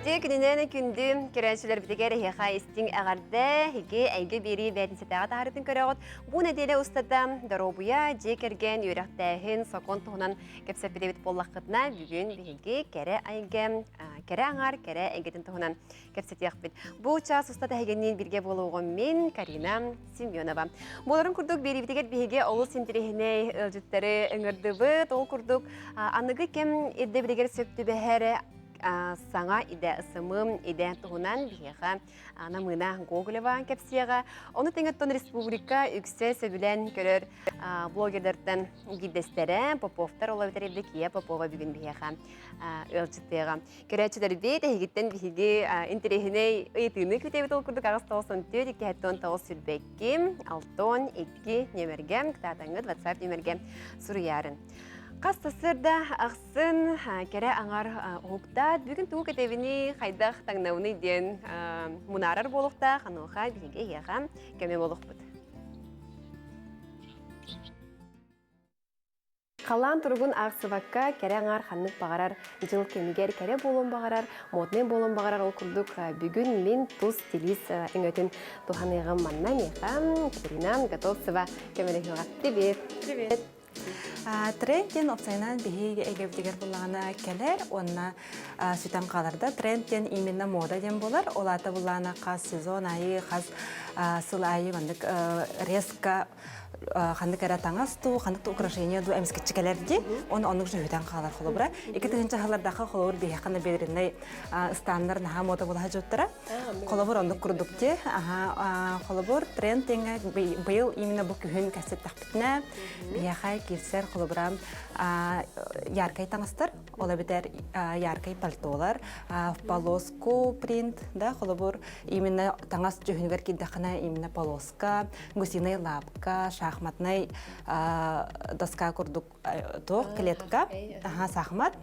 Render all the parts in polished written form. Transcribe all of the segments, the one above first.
Үтүө күнүнэн күндү көрөөччүлэрбитигэр эһиэхэ истиҥ эҕэрдэ, эһиги эйгэ биэрии бээтинсэтээҕи таһаарыытын көрөҕүт. Бу нэдиэлэ устата доруобуйа, дьиэ кэргэн, үөрэхтээһин, сокуон туһунан кэпсэппит буоллаххытына, бүгүн биһиги кэрэ эйгэ, кэрэ аҥаар кэрэ эйгэтин туһунан кэпсэтиэхпит. Бу чаас устата эһигинниин бииргэ буолуоҕум мин, Карина Семенова. Буоларын курдук биэриибитигэр биһиги олус интэриэһинэй ыалдьыттары ыҥырдыбыт. Ол курдук аныгы кэм ирдэбилигэр сөп түбэһэр саҥа идэ ысымым идэ туһунан биһиэхэ Намыына Гоголева кэпсиэҕэ. Ону тэҥэ республика үксэ сөбүлээн көрөр блогердартан биирдэстэрэ Поповтар ол эбэтэр Евдокия Попова бүгүн биһиэхэ ыалдьыттыаҕа. Көрөөччүлэрбит эһигиттэн биһиги интэриэһинэй ыйытыыны күтэбит ол курдук 894 209 22 62 нүөмэргэ кытаатаҥҥыт WhatsApp нүөмэргэ суруйаарын. Хас сарсыарда ахсын кэрэ аҥар уһуктаат бүгүн тугу кэтэбиний, хайдах таҥнабыный диэн мунаарар буолуохтаах, онуоха биһиги эһиэхэ көмө буолуохпут. Халлаан туругун аахсыбакка, кэрэ аҥаар ханнык баҕарар дьыл кэмигэр кэрэ буолуон баҕарар, моднай буолуон баҕарар ол курдук бүгүн мин тус стилист өҥөтүн туһаныаҕым манна миэхэ Катерина Готовцева көмөлөһүөҕэ. Привет! Привет! Тренд диэн опсайынан биһиги эйгэбитигэр буллаҕына кэлэр уонна сүтэн хаалар да тренд диэн именно мода диэн буолар. Ол аата буллаҕына хас сезон аайы, хас сыл аайы маннык резко ханнык эрэ таҥас дуу, ханнык да украшение дуу эмискэччи кэлэр дии. Оны оннук жөһүтэн хаалар холобура. Икки тыһыынча сыллардаахха холобур биһиэхэ бедренный ыстаннар наһаа мода буолаһа дьоттара. Холобур оннук курдук дии. Аха холобур тренд теңе быйыл именно бу күһүн кэсэттэхпитинэ биһиэхэ киирсэр холобура яркай таҥастар, ол эбэтэр яркай пальтолар, в полоску принт, да, холобур именно таҥас дьүһүнүгэр киирдэххинэ именно полоска, гусиный лапка, шахматный доска курдук туох клетка, аха сахмат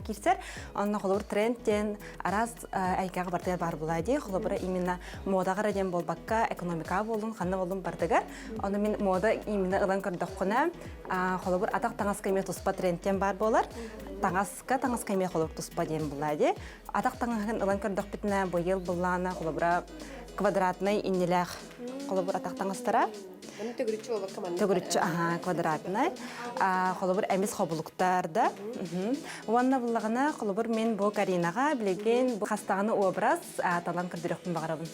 киирсэр. Онно холобур тренд диэн араас эйгэҕэ барытыгар баар буолаа дии. Холобура именно модаҕа диэн буолбакка, экономика буоллун, ханна буоллун барытыгар. Ону мин мода именно ылан көрдөххүнэ, холобур атах таҥаска эмиэ туспа тренд диэн баар буолар. Таҥаска таҥаска эмиэ холобур туспа диэн буолаа дии. Атах таҥаһын ылан көрдөхпүтүнэ, быйыл былаана холобура квадратнай иннилээх холобур атах таҥастара. Төгүрүччү буолбакка маннык. Төгүрүччү аһаа квадратнай. Холобур эмис хобулуктар да. Уонна буллаҕына холобур мин бу Каринаҕа билигин бу хастаҕаны образ талан көрдөрүөхпүн баҕарабын.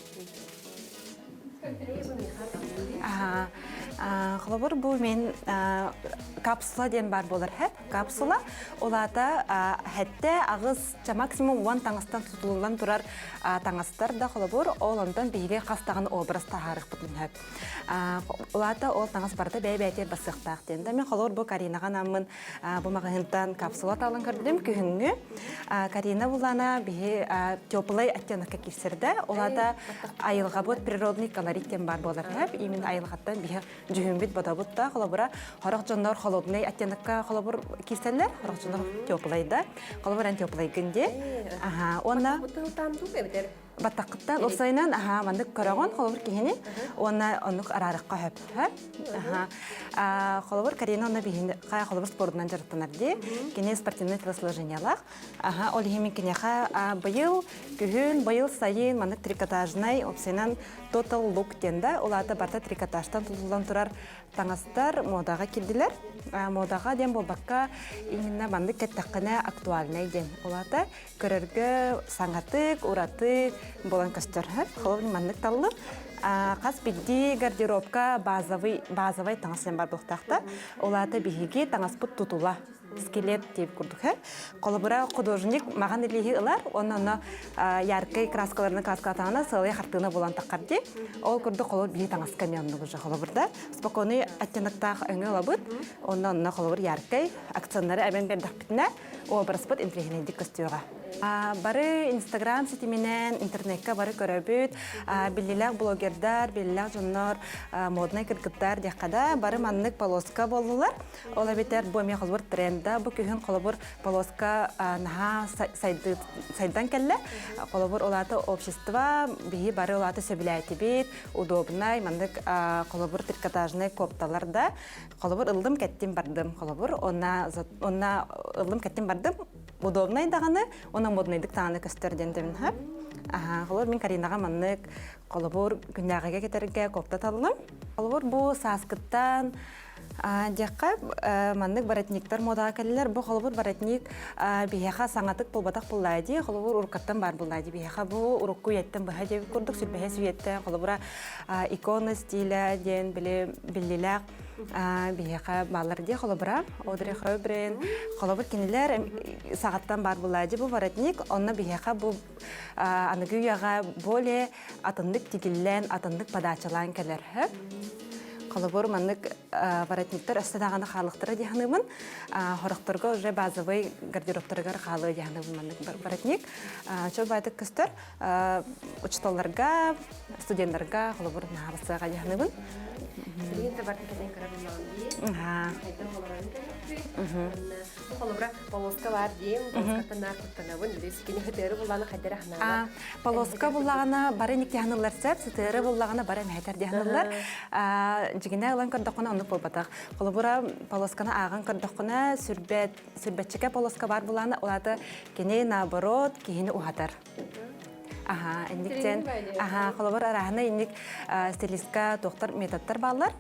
Холобур бу мин капсула диэн баар буолар хэп капсула ол аата хэттэ аҕыс максимум уон таҥастан тутуллан турар таҥастар да холобур ол онтон биһиги хас даҕаны образ таһаарыахпытын сөп ол аата ол таҥас барыта бэйэ-бэйэтигэр бассыахтаах диэн да мин холобур бу Каринаҕа анааммын бу маҕаһыынтан капсула талан көрдүм күһүҥҥү Карина булана биһи теплый оттенокка киирсэрдэ ол аата айылҕабыт природный колорит диэн баар буолар сөп именно айылҕаттан биһи дьүһүммүт бодобут да холобура хорох дьоннор холодный оттенокка холобур киирсэллэр хорох дьоннор теплый да холобур эн теплыйгын дии аха уонна баттаххыттан уопсайынан аха маннык көрөҕүн холобур киһини уонна оннук араарыкка хөп аха холобур Карина онно биһини холобур спордунан дьарыктанар дии кини спортивный телосложениялаах аха ол иһин мин киниэхэ быйыл күһүн быйыл сайын маннык трикотажнай уопсайынан total look диэн да ол аата барыта трикотажтан тутуллан турар таҥастар модаҕа киирдилэр. Модаҕа диэн буолбакка, именно маннык кэттэххинэ актуальнай диэн. Ол аата көрөргө саҥатык, ураты буолан көстөр. Холобур, маннык таллым. Хас биирдии гардеробка базовый, базовай таҥас диэн бар буолуохтаах да. Ол аата биһиги таҥаспыт тутула скелет диэбит курдук э. Холобура художник маҕан илииһи ылар, уонна онно яркай краскаларынан краскалатаҕына сыалай хартыына буолан таххар дии. Ол курдук холобур биһи таҥаска эмиэ оннук уже холобур да. Спокойный оттеноктаах өҥү ылабыт, онно онно холобур яркай акценнары эбэн биэрдэхпитинэ образпыт интэриэһинэйдик көстүөҕэ. Бары Инстаграм ситиминэн интернекка бары көрөбүт. Биллилээх блогердар, биллилээх дьоннор, моднай кыргыттар диэххэ да, бары маннык полоска буоллулар. Ол эбэтэр бу эмиэ холобур тренда, бу күһүн холобур полоска наһаа сайдан кэллэ. Холобур ол аата общество, биһи бары ол аата сөбүлээтибит, удобнай, маннык холобур трикотажнай копталар да. Холобур ыллым, кэттим, бардым. Холобур, онна, онна ыллым, кэттим, бардым. Удобнай даҕаны, уонна моднайдык даҕаны көстөр диэн тэбин хөп. Аха, холобур мин Каринаҕа маннык холобур күннээҕигэ кэтэргэ куопта таллым. Холобур бу сааскыттан диэххэ маннык воротниктар модаҕа кэллилэр. Бу холобур воротник биһиэхэ саҥатык буолбатах буоллаа дии. Холобур уруккаттан баар буоллаа дии. Биһиэхэ бу урукку үйэттэн быһа диэбит курдук сүрбэһэ сүүйэттэн холобура икона стиля диэн били биллилээх биһиэхэ бааллар дии холобура Одри Хёбрин холобур кинилэр саҕаттан баар буоллаа дии бу воротник онно биһиэхэ бу аныгы үйэҕэ более атыннык тигиллэн, атыннык подачалаан кэлэр. Холобур, маннык воротниктар өссө даҕаны хаалыктара дии саныыбын. Хорохторго уже базовый гардеробтарыгар хаалыа дии саныыбын маннык воротник. Чол байтык көстөр. Учууталларга, студенттарга холобур наһаа дии саныыбын. Билигин да барытын кэтэн көрөр буллаҕым дии. Хайдах олорорун көрүөхпүт. Бу холобура полоска баар диим, полоскаттан наар куттанабын, билис кини сытыары буллаҕына хайдара ханаабат. Полоска буллаҕына бары ник диһаныллар сөп, сытыары буллаҕына бары эмэһэтэр диһаныллар. Дьигинэ ылан көрдөххүнэ оннук буолбатах. Холобура полосканы ааҕан көрдөххүнэ сүрбэт сүрбэтчикэ полоска бар булаана улаата кини наоборот киһини уһатар. Аха, инниктен, аха, холобур араһына инник стилистка туохтар методтар бааллар.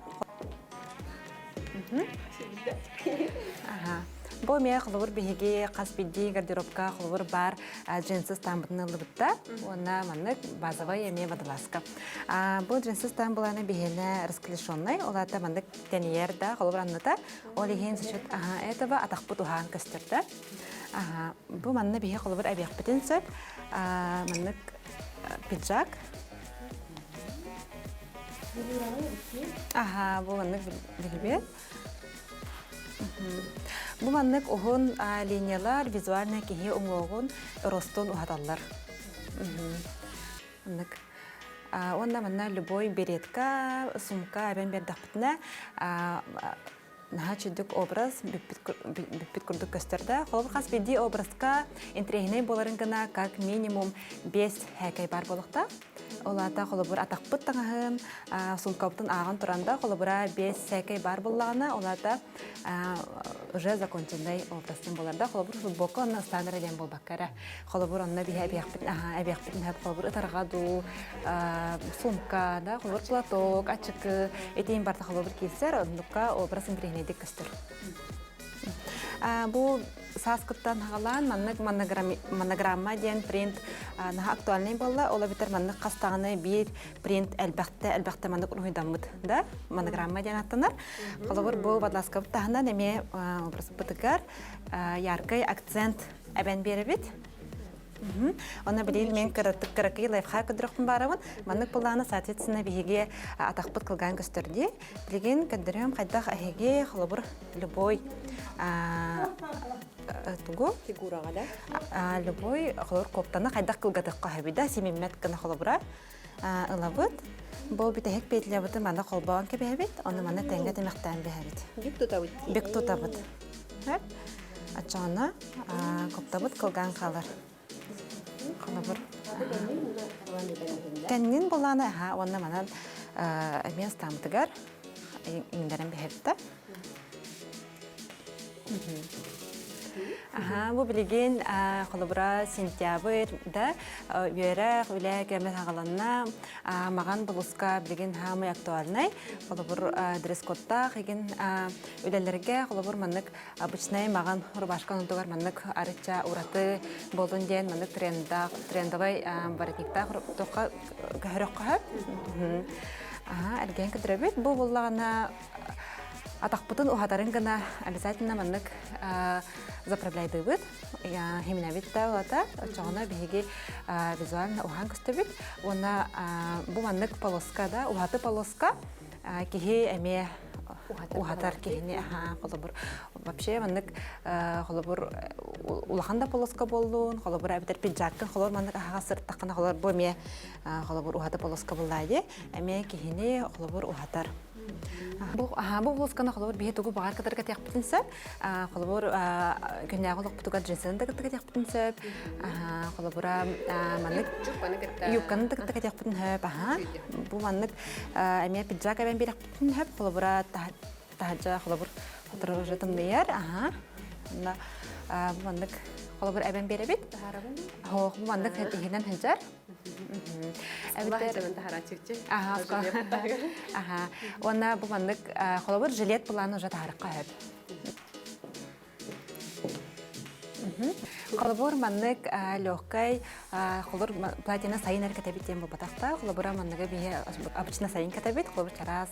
Бу эмиэ холобур биһиги хас биирдии гардеробка холобур баар джинсы стамбытын ыллыбытта уонна маннык базовай эмиэ водолазка. Бу джинсы стан буланы биһиэнэ расклешенный, ол аата маннык тэнийэр да холобур анныта. Ол иһин за счет этого атахпыт уһаан көстөр да. Бу манна биһи холобур эбиэхпитин сөп. Маннык пиджак. Аха, бу маннык билбит. Бу маннык уһун линиялар визуально киһи уҥуоҕун ростун уһаталлар. Маннык. Уонна манна любой беретка, сумка эбэн биэрдэхпитинэ наһаа чүдүк образ бүппүт курдук көстөр да. Холобур хас биирдии образка интэриэһинэй буоларын гына как минимум 5 һээкэй баар буолуохтаах. Ол аата холобур атахпыт таҥаһын, суумкабытын ааҕан туран да холобура 5 сээкэй баар буоллаҕына, ол аата уже законченный образ диэн буолар да. Холобур футболка онно ыстаан эрэ диэн буолбакка эрэ. Холобур онно биһи эбиэхпит, эбиэхпитин сөп холобур ытарҕа дуу, сумка, да, холобур платок, ачыкы, итиин барыта холобур киирсэр, оннукка образ интэриэһинэйдик көстөр. Бу сааскыттан хаҕалаан маннык монограмма диэн принт наһаа актуальный буолла. Ол эбэтэр маннык хас даҕаны биир принт элбэхтэ элбэхтэ маннык уруһуйдаммыт да монограмма диэн аттанар. Холобур бу водолазкабыт таһынан эмиэ образбытыгар яркай акцент эбэн биэрэбит. Онно билигин мен кыратык кыракый лайфхак көрдөрөхпүн баарабын. Маннык былааны, соответственно, биһиги атахпыт кылгаан көстөр дии. Билигин көрдөрүөм хайдах эһиги холобур любой тугу фигураҕа да любой холобур коптаны хайдах кылгатыахха сөбүй да симиммэт гына холобура ылабыт. Бу бүтэһик петлябытын манна холбоон кэбиһэбит, ону манна тэҥҥэ тимэхтээн биһэбит. Бүк тутабыт. Бүк тутабыт. Оччоҕуна коптабыт кылгаан хаалар. Холобур. Кэннин булааны аха уонна манан эмиэ ыстаамытыгар иҥнэрэн биһэбит да. Аха, бу билигин холобура сентябрь да үөрэх, үлэ кэмэ саҕаланна. Маҕан булуска билигин хаамай актуальнай. Холобур дресс-кодтаах игин үлэлэргэ холобур маннык обычнай маҕан рубашка онтугар маннык арычча ураты болун диэн маннык трендаах трендовай воротниктаах туохха көһөрөххө сөп. Аха, эргиэн көтөрөбүт. Бу буллаҕына атахпытын уһатарын гына обязательно маннык заправляйдыыбыт химинэбит да улата оччоҕуна биһиги визуально уһаан көстөбүт уонна бу маннык полоска да уһаты полоска киһи эмиэ уһатар киһини холобур вообще маннык холобур улахан да полоска буоллун холобур эбэтэр пиджаккын холобур маннык аһаҕас сырыттаххына холобур бу эмиэ холобур уһаты полоска буоллаа дии эмиэ киһини холобур уһатар Бу бу блузканы холобур биһи тугу баҕар кытары кэтиэхпитин сөп. Холобур күннээҕи олохпутугар джинсаны да кытта кэтиэхпитин сөп. Холобура маннык юбканы да кытта кэтиэхпитин сөп. Бу маннык эмиэ пиджак эбэн биэрэхпитин сөп. Холобура таһырдьа холобур хоторо уже тымныйар. Бу маннык. Холобур эбэн биэрэбит. Хоох бу маннык иһинэн сылдьар. Эбитер таһарааччы. Аха, аха. Уонна бу маннык холобур жилет планы уже таһарыкка сөп. Холобур маннык легкай холобур платьены сайын эр кэтэбит диэн буолбатахта. Холобура манныгы биһи обычно сайын кэтэбит, холобур чараас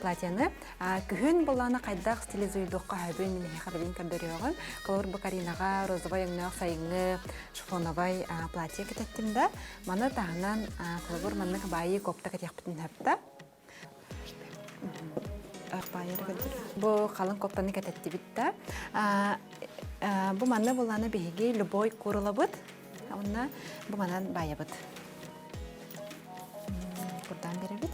платьены. Күһүн боллаана хайдах стилизуйдуохха сөбүн мин эһиэхэ билин көрдөрүөҕүм. Холобур бу Каринаҕа розовай өҥнөөх сайыҥҥы шифоновай платье кэтэттим да. Маны таһынан холобур маннык баайыы копта кэтиэхпитин сөп да. Бу халыҥ коптаны кэтэттибит да. Бу манна буллаана биһиги любой курулабыт. Онна бу манан баайабыт. Курдаан беребит.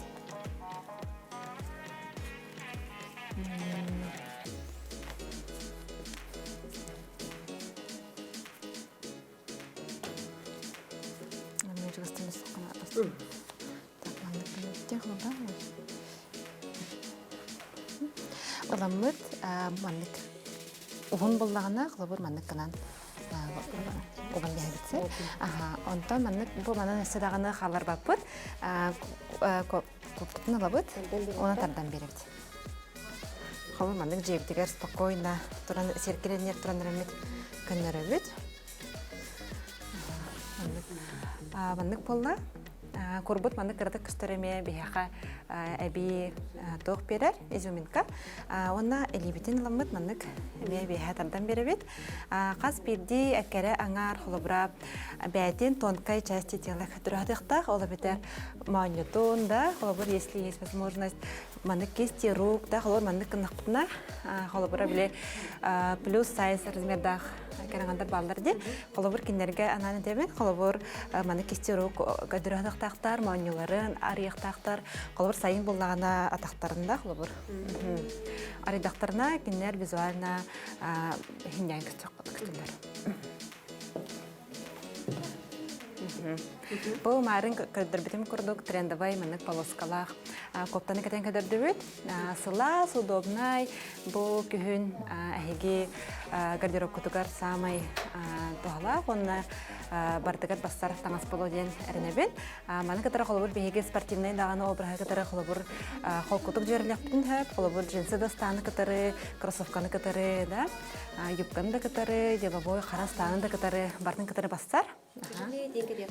Ыламмыт маннык уһун буллаҕына холобур маннык гынан уган биһэбит. Онтон маннык бу манан өссө даҕаны хаалларбаппыт. Куптутун ылабыт уонна тардан биэрэбит. Холобур маннык дьиэбитигэр спокойно туран сиркилэннэр туран эреммит көннөрөбүт. Маннык буолла. Курбут маннык кыратык көстөр эмиэ биһиэхэ эбии туох биэрэр изюминка. Уонна илиибитин ыламмыт маннык эмиэ биэһэ тардан биэрэбит. Хас биирдии эккэрэ аҥаар холобура бээтин тонкой части тела көтүрүһатыахтаах. Ол эбэтэр моонньутун да, холобур, если есть возможность, маннык кисти рук да, холобур, маннык гыннахпытына, холобура, били плюс сайз размердаах кэрэҥандар бааллар дии. Холобур, кинилэргэ анаан этэбин. Холобур, маны кисти рук көдөрөһүөхтаахтар, моонньуларын арыйыахтаахтар. Холобур, сайын буллаҕына атахтарында, холобур, арыйдахтарына кинилэр визуально хиннээн көстөллөр. Бу маарын көрдөрбүтүм курдук трендовай маннык полоскалаах коптаны кэтэн көрдөрдүбүт. Сылаас, удобнай бу күһүн эһиги гардеробкутугар саамай туһалаах уонна бардыгар бассар таҥас боло диэн эрэнэбин. Маны кытары холобур биһиги спортивнай даҕаны обраһы кытары холобур холкутук дьүөрэлэхпитин сөп, холобур джинсы дастааны кытары, кроссовканы кытары да юбканы да кытары, деловой хара ыстааны да кытары, бартын кытары бассар.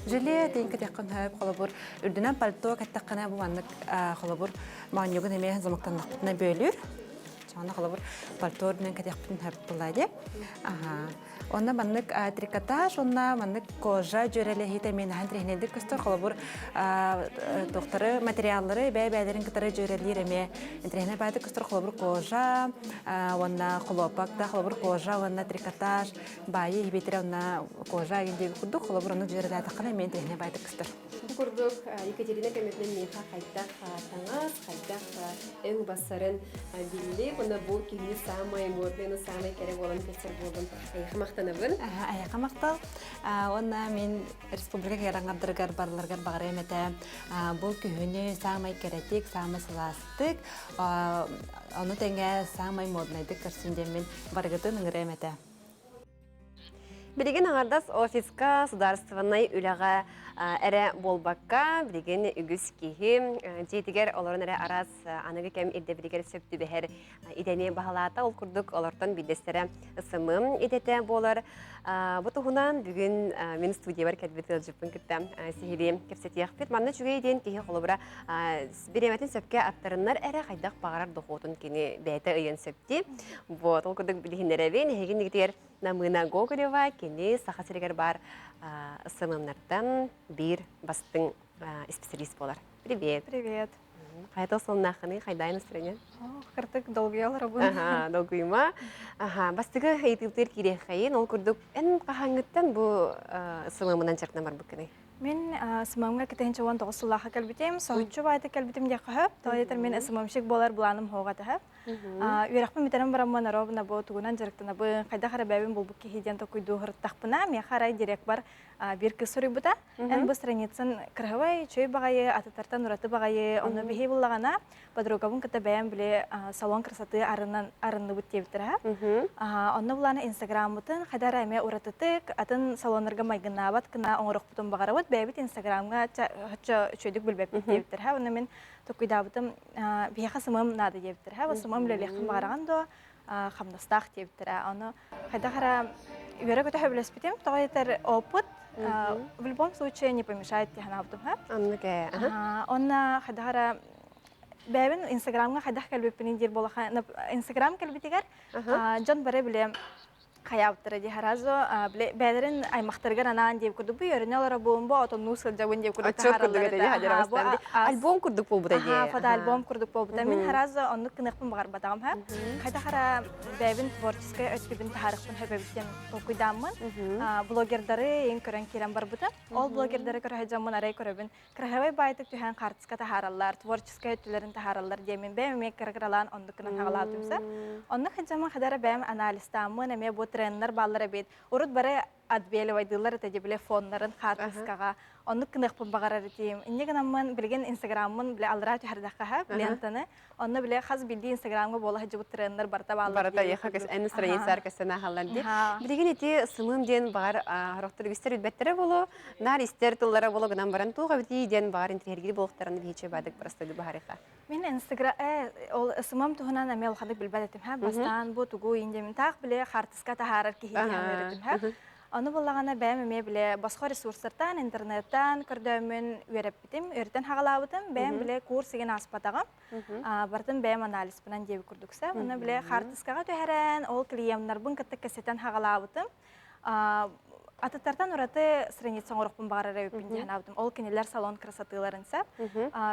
Жилет тиҥкэтиэххин сөп, холобур, үрдүнэн пальто кэттэххинэ бу маннык холобур моонньугун эмиэ замоктаннахпытына бүөлүүр. Чоҕоно холобур пальто үрдүнэн кэтиэхпитин сөп буолла дии. Онно маннык трикотаж, онно маннык кожа дьүөрэлэһиитэ эмиэ наһаа интэриэһинэйдик көстөр. Холобур, туохтары, материаллары бэйэ-бэйэлэрин кытары дьүөрэлиир эмиэ интэриэһинэй баайдык көстөр. Холобур, кожа уонна хлопок да, холобур, кожа уонна трикотаж баайы иһибиэтирэ уонна кожа диэн курдук, холобур, ону дьүөрэлээтэххинэ эмиэ интэриэһинэй баайдык көстөр. Бу курдук Екатерина көмөтүнэн миэхэ хайдах таҥас, хайдах өҥ бассарын биллик, уонна бу киһини саамай модный, уонна саамай кэрэ буолан көстөр буоллун. Эйиэхэ махтанабын. Эйиэхэ махтал. Уонна мин республика кэрэҥардарыгар барыларыгар баҕарыам этэ. Бу күһүнү саамай кэрэтик, саамай сылаастык, ону тэҥэ саамай моднайдык көрсүн диэммин барыгытын ыҥырыам этэ. Билигин аҥардас офиска судаарыстыбаннай үлэҕэ эрэ буолбакка, билигин үгүс киһи дьиэтигэр олорон эрэ араас аныгы кэм ирдэбилигэр сөп түбэһэр идэни баһылаата. Ол курдук олортон биирдэстэрэ СММ идэтэ буолар. Бу туһунан бүгүн мин студиябар кэлбит ыалдьыппын кытта сиһилии кэпсэтиэхпит. Манна үчүгэй диэн киһи холобура бириэмэтин сөпкө аттарыннар эрэ хайдах баҕарар дохуотун кини бэйэтэ ыйан сөптүү. Вот, ол курдук билиһиннэрэбин. Эһиги иннигитигэр Намыына Гоголева кини Саха сиригэр баар СММнартан биир бастыҥ исписэлиис буолар. Привет. Привет. Хайда соннаахыны, хайдай настроение? Кыртык долгуйа олоробун. Аха, долгуйума. Аха, бастыгы ыйытыытыгар киириэххэйин. Ол курдук эн хаһааҥҥыттан бу СММынан дьарыктанан барбыккыный? Мин СММ-га 2019 сыллаахха кэлбитим. Соһуччу баайта кэлбитим диэххэ сөп. Тоҕо диэтэр мин СММщик буолар былааным суоҕа этэ. Үөрэхпин бүтэрэн бараммын ровно бу тугунан дьарыктанабын, хайдах эрэ бэйэбин булбут киһи диэн толкуйдуу сырыттахпына, миэхэ арай дирекбар биир кыыс суруйбута. Эн бу страницан кыраһыбай, үчүгэй баҕайы, атыттартан ураты баҕайы, онно биһи буллаҕына, Подругабын кытта бэйэм били салон красоты арынан арынныбыт диэбиттэрэ. Онно булаана Инстаграммытын хайда эрэ эмиэ уратытык, атын салоннарга майгыннаабат гына оҥорохпутун баҕарабыт. Бэйэбит Инстаграмҥа оччо үчүгэйдик билбэппит диэбиттэрэ. Онно мин толкуйдаабытым, биһиэхэ СММ наада диэбиттэрэ. СММ үлэлиэххин баҕараҕын дуо? Хамнастаах диэбиттэрэ. Ону хайдах эрэ үөрэ-көтө сөбүлэспитим. Тоҕо диэтэр опыт в любом случае не помешает дии санаабытым. Оннук ээ. Онно хайдах эрэ бэйэбин Инстаграмҥа хайдах кэлбиппин диир буолаха Инстаграм кэлбитигэр дьон бары биле хайаабыттара дии сразу биле бэйэлэрин аймахтарыгар анаан диэбит курдук бу үөрэнэ олоробун бу отоннуу сылдьабын диэбит курдук Отчет курдук этэ дии альбом курдук буолбута дии. Фотоальбом курдук буолбута. Мин сразу оннук гыныахпын баҕарбатаҕым ха. Хайдах эрэ бэйэбин творческай өттүбүн таһаарыахпын сөп эбит диэн толкуйдааммын блогердары иҥ көрөн киирэн барбытым. Ол блогердары көрө дьоммун арай көрөбүн. Красивай баайтык түһэн хаартыска таһаараллар, творческай өттүлэрин таһаараллар диэммин бэйэм эмиэ кыра-кыралаан оннук гынан хаҕалаатым сөп. Оннук сылдьаммын хадара бэйэм анализтааммын эмиэ бу треннэр бааллар эбит. Урут бары отбеливайдыыллар этэ дии фоннарын хаартыскаҕа оннук гыныахпын баҕарар этим. Инньэ гынаммын билигин инстаграммын биле аллараа түһэрдэххэ лентаны онно биле хас биирдии инстаграмҥа буола сылдьыбыт треннэр барыта бааллар. Барыта яха көс эн страницаар көстөн аһаллар дии. Билигин ити сымым диэн баҕар хорохтор үгүстэр билбэттэрэ боло, наар истэр тыллара боло гынан баран туох эбитий диэн баҕар интириэһиргиир буолуохтарын биһичи баадык простойду баһарыха. Мин инстаграм ол СММ туһунан эмиэ улаханнык билбэт этим ха. Бастаан бу тугу индемин таах биле хаартыска таһаарар киһи диэн этим ха. Ону буллаҕына бэйэм эмиэ биле босхо ресурстартан, интернеттан көрдөөммүн үөрэппитим, үөрэтэн хаҕалаабытым. Бэйэм биле курс игин ааспатаҕым. Бартын бэйэм анализпынан диэби курдукса. Уонна биле хаартыскаҕа түһэрэн, ол клиеннарбын кытта кэсэтэн хаҕалаабытым. Атыттартан ураты страница оҥорохпун баҕарар эбиппин дии санаабытым. Ол кинилэр салон красотыларын сөп.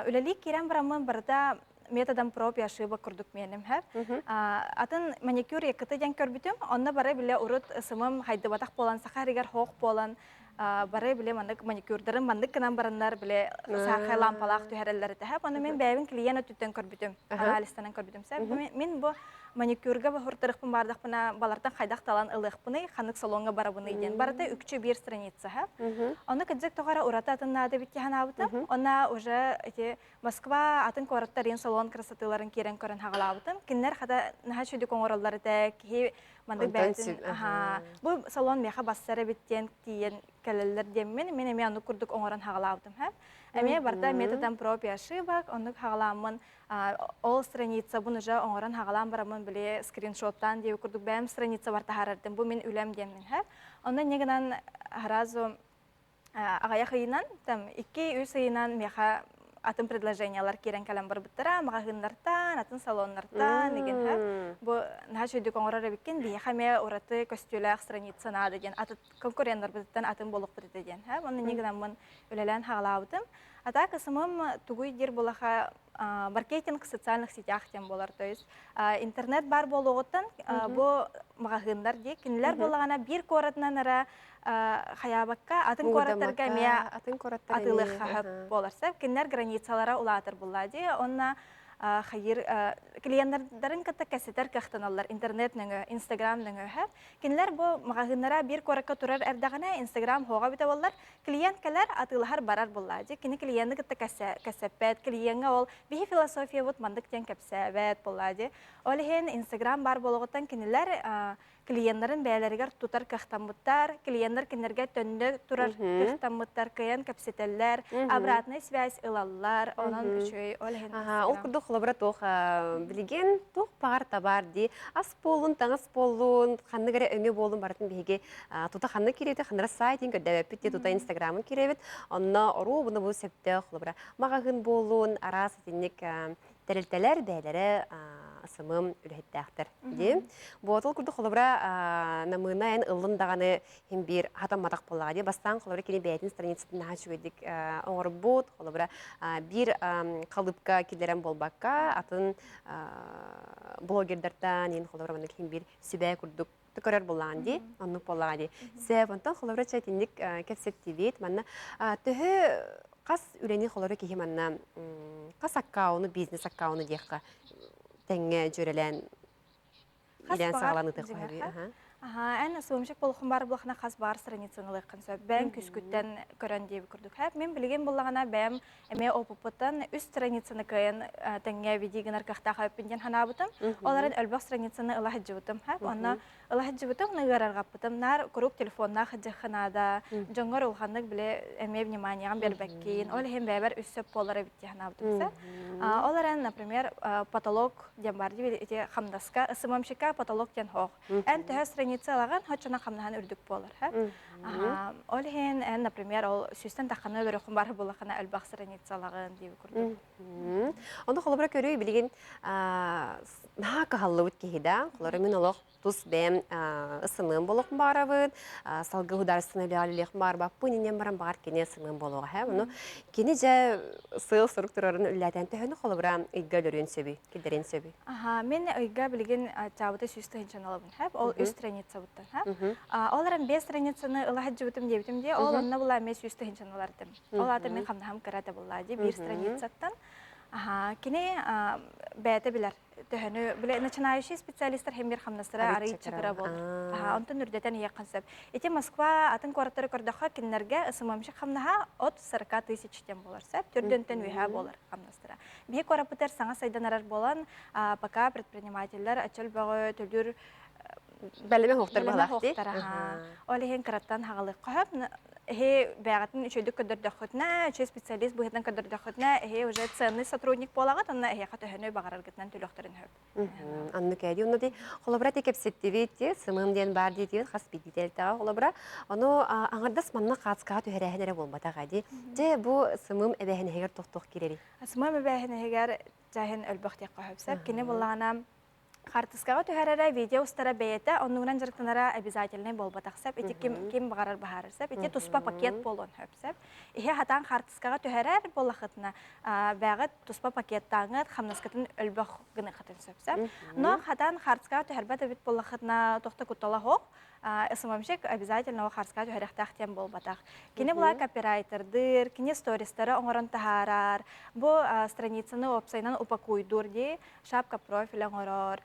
Үлэлии киирэн бараммын барыта методом проб и ошибок курдук миэним сөп. Атын маникюр якыты диэн көрбүтүм. Онно бары биле урут ысымым хайдыбатах буолан, саха эригэр хоох буолан, бары биле маннык маникюрдарын маннык гынан бараннар биле саархай лампалаах түһэрэллэр этэ. Ону мин бэйэбин клиент өттүттэн көрбүтүм, анализтанан көрбүтүм. Мин бу маникюрга баһыртарыхпын баардахпына балартан хайдах талан ылыахпыный, ханнык салоҥҥа барабыный диэн. Барыта үкчү биир страница. Ону кырдьык тоҕо эрэ ураты атын наада эбит дии санаабытым. Онно уже эти Москва атын куораттарын салон красотыларын киирэн көрөн хаҕалаабытым. Кинилэр хата наһаа үчүгдүк оҥороллор этэ. Киһи маннык бэйэтин бу салон миэхэ бассар эбит диэн тиийэн кэлэллэр диэммин мин эмиэ оннук курдук оҥорон хаҕалаабытым. Эмиэ барыта методом проб и ошибок, оннук хаҕалааммын ол страницабын уже оҥорон хаҕалаан бараммын били скриншоттаан диэбит курдук бэйэм страницабар таһаарардым бу мин үлэм диэммин һэ онно инньэ гынан сразу аҕыйах ыйынан там 2-3 ыйынан миэхэ атын предложениялар киирэн кэлэн барбыттара маҕаһыыннартан атын салоннартан игин һэ бу наһаа үчүгдүк оҥорор эбиккин биһиэхэ эмиэ ураты көстүүлээх страница наада диэн аты конкуреннарбытыттан атын буолуохпут этэ диэн һэ онно инньэ гынаммын үлэлээн хаҕалаабытым а так СММ тугуй диир буолаха маркетинг в социальных сетях диэн буолар. То есть интернет бар буолуоҕуттан бу маҕаһыыннар дии кинилэр буоллаҕына биир куоратынан эрэ хайаабакка атын куораттарга эмиэ атыылыахха буолар сөп. Кинилэр границалара улаатар булла дии. Онно хайыр клиеннэрдэрин кытта кэсэтэр кыахтаналлар интернет нөҥө, инстаграм нөҥө. Кинилэр бу маҕаһыыннара биир куоракка турар эрдэҕинэ инстаграм хоҕо бүтэ боллар. Клиент кэлэр, атыылаһар барар буллаа дии. Кини клиенты кытта кэсэппэт, клиеҥҥэ ол биһи философиябыт маннык диэн кэпсээбэт буллаа дии. Ол иһин Инстаграм баар буолуоҕуттан кинилэр клиеннарын бэйэлэригэр тутар кыахтаммыттар, клиеннэр кинилэргэ төннө турар кыахтаммыттар, кыайан кэпсэтэллэр, обратная связь ылаллар, онон үчүгэй ол иһин Ол курдук холобура туох билигин туох баҕар табаар дии ас буоллун, таҥас буоллун, ханнык эрэ өҥө буоллун барытын биһиги тута ханнык киирэбит ханнык сайтын көрдөбөппүт дии тута инстаграмын киирэбит онно оруобуна бу сөптөөх холобура маҕаһыын буоллун араас итинник тэрилтэлэр бэйэлэрэ СММ үлэһиттээхтэр дии буотул курдук холобура намыына эн ыллын даҕаны хин биир хатамматах буоллаҕа дии бастаан холобура кини бэйэтин страницатын наһаа үчүгэйдик оҥорбут холобура биир халыпка киллэрэн буолбакка атын блогердартан иин холобура маннык хин биир сүбэ курдук көрөр буоллаҕын дии, оннук буоллаҕа дии. Сөп, онтон холобура чэ итинник кэпсэттибит. Манна төһө хас үлэни холобура киһи манна хас аккауну, бизнес аккауну диэххэ тэҥҥэ дьүөрэлээн Хас илээн баҕар саҕалаан ытыах дьиҥэр баһарыы. Аха, эн СММщик буолуоххун баар буоллаххына хас баар страницаны ылыаххын сөп. Бэйэҥ күскүттэн көрөн диэбит курдук. Хэп, мин билигин буллаҕына бэйэм эмиэ опыппыттан үс страницаны кыайан тэҥҥэ види гынар кыахтаах эбиппин диэн санаабытым. Ол эрэн өлбөх страницаны ыла сылдьыбытым. Хэп, онно ыла сылдьыбытым, ыарарҕаппытым. Наар куруук телефоннаах сылдьыахха наада. Дьоҥҥор улаханнык биле эмиэ вниманиеҕын биэрбэккин. Ол иһин бэйэбэр үс сөп буолар эбит дии санаабытым. Сөп. Ол эрэн, например, потолок диэн бар дии ити хамнаска, СММщика потолок диэн хоох. Эн төһө страница ылаҕын, оччоно хамнаһан үрдүк буолар. Ол иһин эн, например, ол сүүстэн тахханы өлөрөххүн бар булахына элбэх страница ылаҕын диэби курдук. Ону холобура көрүү билигин наһаа кыһаллыбыт киһи да, холобура мин олох тус бэйэм ысымыым буолуохпун баҕарабын, салгыы художественный үлэҕэ баарбаппын иннин баран баҕар кини ысымыым буолуоҕа һэ. Ону кини дьэ сыал-сорук турарын үллээтэн төһөнү холобура ыйга өлөрүөн сөбүй, киллэриэн сөбүй? Аха, мен ыйга билигин чаабыта 100 тыһыынчаны ылабын хэп, ол үс страницабыттан хэп. Ол эрэн бес страницаны ыла сылдьыбытым диэбитим дии, ол онно була эмиэ 100 тыһыынчаны ылардым. Ол аата мен хамнаһым кыра да булла дии, биир страницаттан. Аха, кини бэйэтэ билэр төһөнү биле начинающий специалисттар хем бир хамнастара арыйча кыра болар. Аха, онтон үрдэтэн иһиэххин сөп. Ити Москва атын куораттары көрдөххө кинилэргэ СММщик хамнаһа от 40 тысяч тен болар сөп, төрдөнтөн үһэ болар хамнастара. Биһи куораппытар саҥа сайдан эрэр буолан, пока предпринимателлэр аччал бөҕө төлүүр бэлэмэ хоохтор баһылаах. Ол иһин кыраттан хаҕалыахха сөп. Эһи бэйэҕитин үчүгэйдик көрдөрдөххүтүнэ, үчүгэй специалист быһыытынан көрдөрдөххүтүнэ, эһи уже ценный сотрудник буолаҕыт, онно эһиэхэ төһөнү баҕараргытынан төлүөхтэрин сөп. Оннук ээ. Онно ди холобура ти кэпсэттибит ти сымым диэн баар диэтигит хас биирдиитэлтэҕэ холобура. Ону аҥардас манна хаацкаҕа түһэрээһин эрэ буолбатах ди. Дьэ бу сымым эбэһинэһигэр тохтох киирэри. Сымым эбэһинэһигэр чаһын өлбөх диэххэ сөп. Кини буллаҕына хартыскаҕа түһэрэрэ, видео устара бэйэтэ оннугунан дьарыктанара обязательнай буолбатах сөп. Ити ким, ким баҕарар баһаарар сөп. Ити туспа пакет буолуон сөп сөп. Иһи хатаан хартыскаҕа түһэрэр буоллахытына, бэҕит туспа пакеттааҥыт хамнаскытын өлбөх гыныхытын сөп сөп. Но хатаан хартыскаҕа түһэрбэт эбит буоллахытына, тохто куттала хоох, СММщик обязательно хартыскаҕа түһэриэхтээх диэн буолбатах. Кини була копирайтердыыр, кини стористары оҥорон таһаарар, бу страницаны уопсайынан упакуйдуур дии, шапка профиля оҥорор,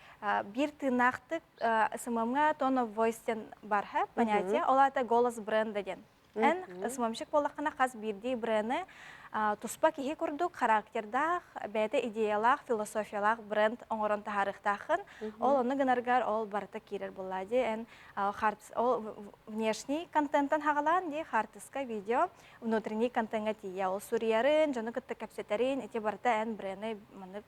биир тыыннаахтык СММ-ҥа tone of voice диэн бар понятие, ол аата голос бренда диэн. Эн СММщик буоллаххына хас биирдии бренды туспа киһи курдук характердаах, бэйэтэ идеялаах, философиялаах бренд оҥорон таһаарыахтааххын. Ол онно гынаргар ол барыта киирэр буоллаа дии. Эн ол внешний контенттан хаҕалаан дии, хаартыска, видео, внутренний контеҥҥа тиийэ. Ол суруйарын, дьону кытта кэпсэтэрин, ити барыта эн бренды маннык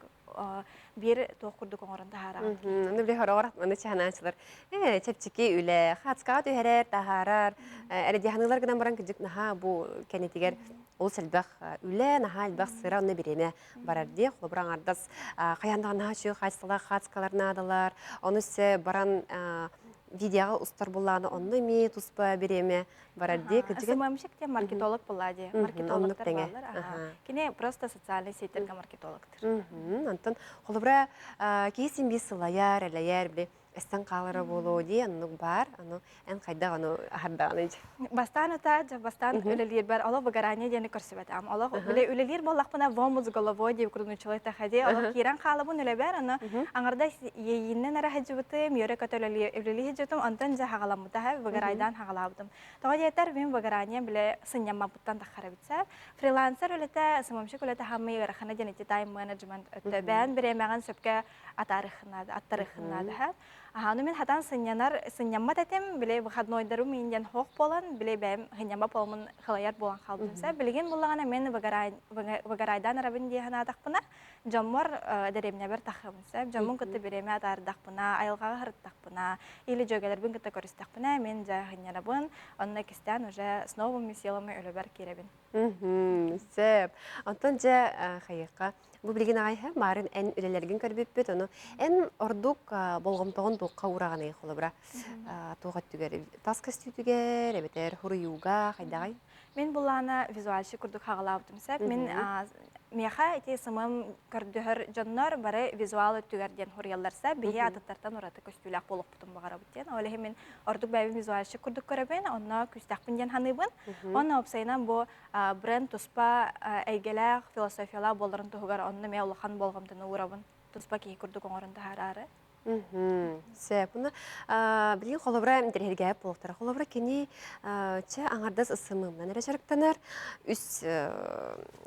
биир туох курдук оҥорон таһаараҕын. Аны били хороҕор аны чаһанааччылар чэпчэки үлэ, хаацкаҕа түһэрэр, таһаарар, эрэдиаһаныылар гынан баран кырдьык наһаа бу кэннитигэр олус элбэх үлэ, наһаа элбэх сыра онно бириэмэ барар дии. Холобур аҥардас хайаан даҕаны наһаа үчүгэй хаачыстыбалаах хаацкалар наадалар, ону өссө баран видеоҕа устар буллааны онно эмиэ туспа бириэмэ барар дии. Кырдьык СММщик диэн маркетолог буолла дии. Маркетологтар бааллар. Кини просто социальный сетьтерге маркетологтыр. Онтон холобура киһи син биир сылайар, элэйэр, били эстэн хаалара буолуо дии, оннук баар. Аны эн хайдах ону аһардаҕыный? Бастаан ата, дьэ бастаан үлэлиирбэр олох выгорание диэни көрсүбэтим. Олох үлэлиир буоллахпына в омут с головой диэбит курдук нуччалыы таха дии. Олох киирэн хаалабын үлэбэр, аны аҥарда иэйииннэн эрэ сылдьыбытым, үөрэ-көтө үлэлии сылдьыбытым, онтон дьэ хаҕаламмыта, выгорайдаан хаҕалаабытым. Тоҕо диэтэр, мин выгорание биле сынньаммаппыттан таххар эбит. Фрилансер үлэтэ, СММщик үлэтэ хаммый ыарахана диэн ити тайм-менеджмент өттө. Бэйэн бириэмэҕин сөпкө атаарыххынаада, аттарыххынаада. Аха, мин хатан сынньанар, сынньаммат этим, биле выходнойдарым мин диэн хоох буолан, биле бэйэм сынньамма буоламмын халайар буолан хаалбытым. Билигин буллаҕына мен выгорайдаан арабын дии санаатахпына, дьоммор дэриэбинэбэр таххабын сөп. Дьоммун кытта бириэмэ атаардахпына, айылҕаҕа сырыттахпына, или дьүөгэлэрбин кытта көрүстэхпинэ, мен дьэ сынньанабын, онно кистээн уже с новыми силами үлэбэр киирэбин. Сөп. Онтон дьэ хайыахха бу билигин аҕай маарын эн үлэлэргин көрбүппүт, ону эн ордук болҕомтоҕун туохха уураҕыный холобура туох өттүгэр тас көстүүтүгэр эбэтэр хуруйууга хайдаҕай? Мин булаана визуальщик курдук хаҕалаабытым сөп. Мин миэхэ ити СММ көрдөһөр дьоннор бары визуал өттүгэр диэн хуруйалларса, биһи атыттартан ураты көстүүлээх буолуохпутун баҕарабыт диэн. Ол иһин мин ордук бэйэбин визуальщик курдук көрөбүн, онно күүстэхпин диэн саныыбын. Онно уопсайынан бу бренд туспа эйгэлээх, философиялаах буоларын туһугар онно эмиэ улахан болҕомтону уурабын. Туспа киһи курдук оҥорон таһаараары. Сөп. Уну билигин холобура интэриэһиргээбит буолуохтара. Холобура кини чэ аҥардас СММ-нан эрэ дьарыктанар. Үс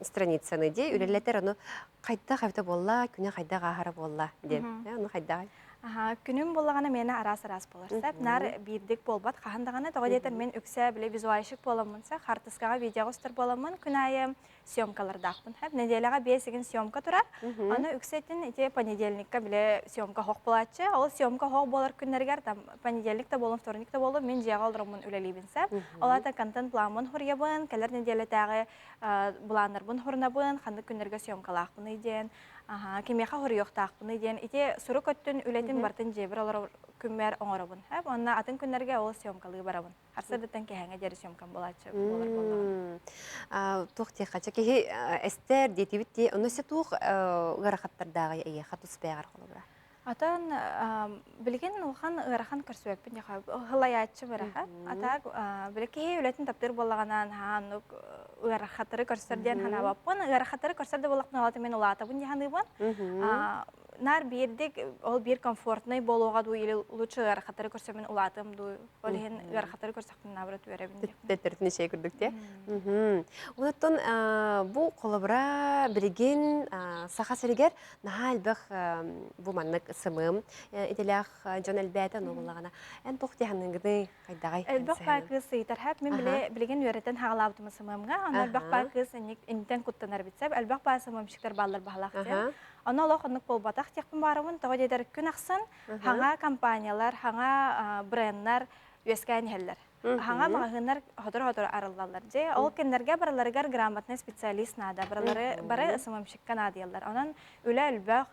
страницаны дии үлэлэтэр ону хайдах эбитэ буолла, күнэ хайдах ааһара буолла диэн. Ону хайдаҕай? Аха, күнүм буоллаҕына миэнэ араас-араас буолар. Сөп, наар биирдик буолбат хаһан даҕаны. Тоҕо диэтэр мин үксэ били визуальщик буоламмын, хартыскаҕа видеоҕа устар буоламмын күн аайы съемкалардаахпын. Нэдиэлэҕэ биэс игин съемка турар. Аны үксэтин ити понедельникка биле съемка хоох буолааччы. Ол съемка хоох буолар күннэригэр там понедельник да буолун, вторник да буолун мин дьиэҕэ олороммун үлэлиибин сэ. Ол аата контент планмын хуруйабын, кэлэр нэдиэлэтээҕи былааннарбын хурунабын, ханнык күннэргэ съемкалаахпыный диэн, кимиэхэ хоруйуохтаахпыный диэн ити сурук өттүн үлэтин барытын дьиэбэр олорор күммэр оҥоробун. Уонна атын күннэргэ ол съемкалыы барабын. Арсыардыттан кэһэҥэ диэри съемкам буолааччы буолар буоллаҕына. Туох диэххэ киһи эстэр диэтибит дии. Онно өссө туох ыарахаттардааҕый эйиэхэ тус бэйэҕэр холобура? Атан билигин улахан ыарахан көрсүбэппин диэхэ һылайааччы быраха. Атаак били киһи үлэтин таптыыр буоллаҕына наһаа оннук ыарахаттары көрсөр диэн санаабаппын. Ыарахаттары көрсөр да буоллахпына ол мен улаатабын дии саныыбын. Наар биирдик ол биир комфортный буолуоҕа дуу или лучше ыарахаттары көрсөммүн улаатыам дуу ол иһин ыарахаттары көрсөхпүн наоборот үөрэбин диэхпин. Төттөрүтүн ичэй курдук те. Онтон бу холобура билигин Саха сиригэр наһаа элбэх бу маннык СММ идэлээх дьон элбээтэ ону буллаҕына эн туох диэханыгыный хайдаҕай Элбэх баа кыыс ыйытар хэп мин биле билигин үөрэтэн хаалаабытым СММ-га онно элбэх баа кыыс интен куттанар битсэп элбэх баа СММщиктар бааллар баһалаах диэн Ону олох оннук буолбатах диэхпин баарабын. Тоҕо диэтэр күн ахсын хаҥа компаниялар, хаҥа бренднар үөскээн иһэллэр. Хаҥа маҕаһыыннар сотору-сотору арыллаллар. Дьэ, ол кинилэргэ барыларыгар грамотный специалист наада. Барылары бары СММщикка наадыйаллар. Онон үлэ элбэх,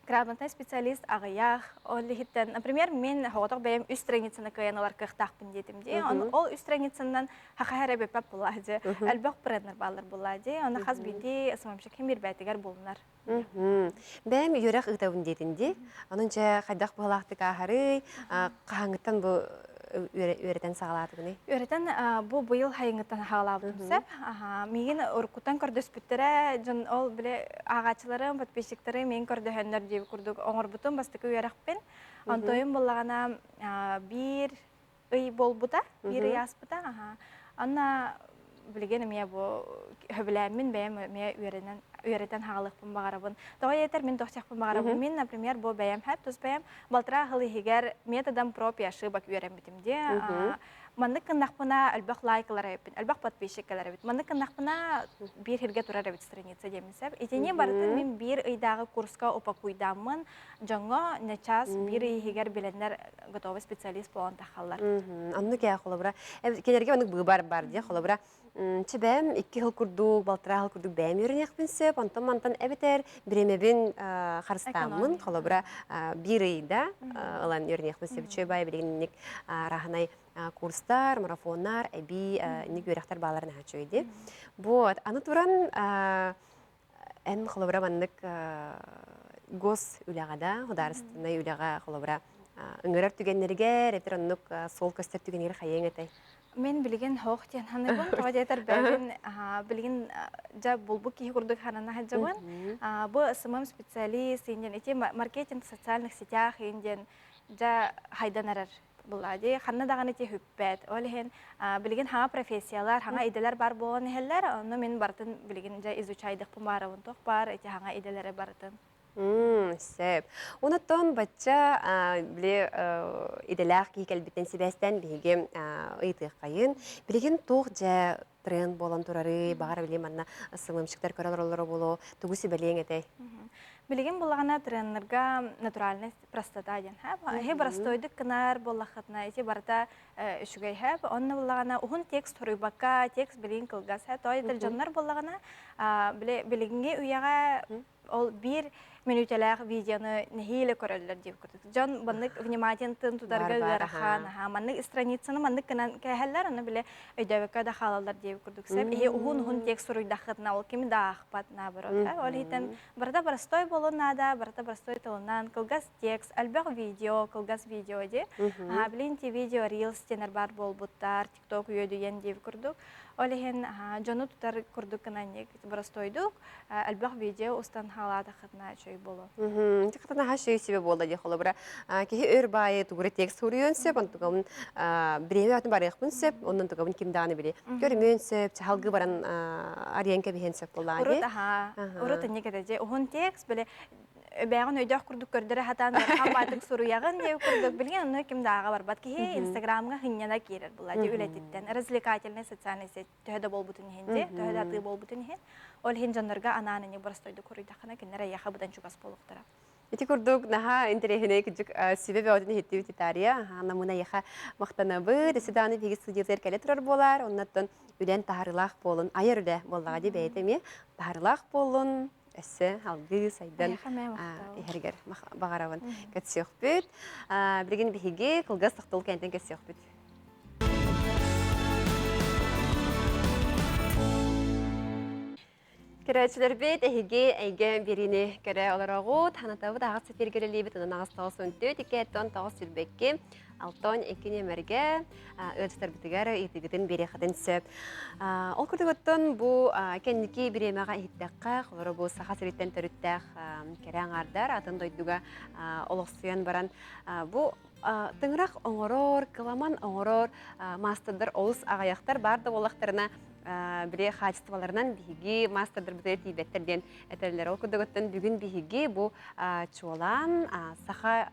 грамотный специалист аҕыйах. Ол иһиттэн, например, мин соҕотох бэйэм үс страницаны кыайан ылар кыахтаахпын диэтим дии. Ол үс страницанан хаха эрэ бүппэт буолаа дии. Элбэх бренднер бааллар буолаа дии. Оны хас биирдии СММщик ким биэрбээтигэр булунар. Бэйэм үөрэх ыытабын диэтин дии. Онон дьэ хайдах быһалаахтык ааһарый, хаһааҥҥыттан бу үөрэтэн саҕалаатыгыный? Үөрэтэн бу быйыл хайыҥыттан саҕалаабытым сөп. Миигин уруккуттан көрдөспүттэрэ, дьон ол биле ааҕааччыларым, подписчиктарым миигин көрдөһөннөр диэбит курдук оҥорбутум бастакы үөрэхпин. Онтойум буллаҕына биир ый буолбута, биир ый ааспыта. Анна билигин эмиэ бу хөбүлээммин бэйэм эмиэ үөрэнэн үөрэтэн хаалыахпын баҕарабын. Тоҕо диэтэр мин тохсиахпын баҕарабын. Мин, например, бу бэйэм хэп тус бэйэм балтараа сыл иһигэр методом проб и ошибок үөрэммитим дии. Маннык гыннахпына элбэх лайк ылар эбиппин, элбэх подписчик кэлэр эбит. Маннык гыннахпына биир сиргэ турар эбит страница диэмин сөп. Итини барытын мин биир ыйдааҕы курска упакуйдааммын дьоҥҥо начаас биир ый иһигэр билэннэр готовый специалист буолан тахаллар. Оннук ээ холобура кинилэргэ оннук быыбар бар дии холобура чебэм икки сыл курдук балтараа сыл курдук бэйэм үөрэниэхпин сөп онтон мантан эбэтэр бириэмэбин харыстааммын холобура биир ыйда ылан үөрэниэхпин сөп үчүгэй баай билигин инник араһынай курстар марафоннар эбии инник үөрэхтэр бааларын наһаа үчүгэй дии вот аны туран Эн холобура маннык гос үлэҕэ да, судаарыстыбаннай үлэҕэ холобура ыҥырар түгэннэригэр, эбэтэр оннук суол көстөр түгэнигэр хайыаҥ этэй? Мин билигин хоох диэн саныыбын. Тоҕо диэтэр бэйэбин билигин дьэ булбут киһи курдук санана сылдьабын. Бу СММ специалист индиэн ити маркетинг в социальных сетях индиэн дьэ хайдан эрэр Була дии ханна даҕаны ити хүппэт. Ол иһин билигин хаҥа профессиялар, хаҥа идэлэр бар буолан иһэллэр. Онно мин барытын билигин дьэ изучайдыхпын баарабын туох баар ити хаҥа идэлэри барытын. Сөп. Онуттан бачча били идэлээх киһи кэлбитин сибээстэн биһиги ыйытыаххайын. Билигин туох дьэ тренд буолан турарый, баҕар били манна СММщиктар көрө олороллоро буолуо, тугу сүбэлиэҥ этэй? Билигин буллаҕына тренерга натуральный простота диэн хэп. Эһи простойдук гынар буоллаххытына ити барыта үчүгэй хэп. Онно буллаҕына уһун текст суруйбакка текст билигин кылгас хэп. Тоҕо диэтэр дьоннор буоллаҕына билиҥҥи үйэҕэ ол биир мүнүүтэлээх видеону нэһиилэ көрөллөр диир курдук. Дьон маннык внимательнын тутарга ыарахан, маннык страницаны маннык гынан кээһэллэр, аны бile өйдөөбөккө да хаалаллар диэбит курдук сөп. Иһи уһун-уһун текст суруйдаххытына ол кими да аахпат наоборот. Ол иһитэн барыта простой буолуон наада, барыта простой тылынан, кылгас текст, элбэх видео, кылгас видео дии. Билин ти видео reels диэнэр баар буолбуттар, TikTok үөдүйэн диэбит курдук. Ол иһин дьону тутар курдук гынан простойдук, элбэх видео устан хаалаатаххытына үчүгэй. үчүгэй буолуо. Хата наһаа үчүгэй сүбэ буолла дии холобура киһи өр баайы тугура текст суруйуон сөп, онтугабын бириэмэ атын барыахпын сөп, онон тугабын ким даҕаны били көрүмүөн сөп, чаһалгы баран арыйан кэбиһиэн сөп буоллаҕа Урут аһаа, урут инник этэ дьэ уһун текст били бэйэҕин өйдөөх курдук көрдөрө сатаан ыарахан баатык суруйаҕын диэ курдук билигин онно ким да ааҕа барбат киһи инстаграмҥа хынньана киирэр була дьэ үлэтиттэн развлекательный социальный сеть төһө да буолбутун иһин дьэ төһө да атыы буолбутун иһин ол иһин дьоннорго анаан ини боростойдук суруйдаххына кинилэр эйиэхэ быдан чугас буолуохтара. Ити курдук наһаа интэриэһинэй кырдьык сүбэ бөҕөтүн иһиттибит Италия. Намына эйиэхэ махтанабыт. Өссө даҕаны биһиги студиябытыгар кэлэ турар буолаар. Оннуттан үлэн таһаарыылаах буолун, айар үлэ буоллаҕа дии бэйэтэ эмиэ таһаарыылаах буоллун, өссө алгыы сайдан иһэригэр баҕарабын. Көрсүөхпүт. Билигин биһиги кылгас тохтол кэнтэн көрсүөхпүт. Көрөөччүлэрбит эһиги эйгэ биэриини көрө олороҕут. Ханатабыт аҕыс сэтиэргэ үлэлиибит, онон аҕыс тоҕус он түөрт икки тоҕус сүүрбэкки алтан икки нүөмэргэ ыалдьыттарбытыгар ыйытыгытын биэриэххитин сөп. Ол курдук оттон бу кэнники бириэмэҕэ иһиттэххэ, холоро бу Саха сириттэн төрүттээх кэрэ аҥаардар атын дойдуга олохсуйан баран бу тыҥырах оҥорор, кыламан оҥорор маастардар олус аҕыйахтар баар да буоллахтарына били хаачыстыбаларынан биһиги маастардарбытыгар тиийбэттэр диэн этэллэр. Ол курдук оттон бүгүн биһиги бу чуолаан саха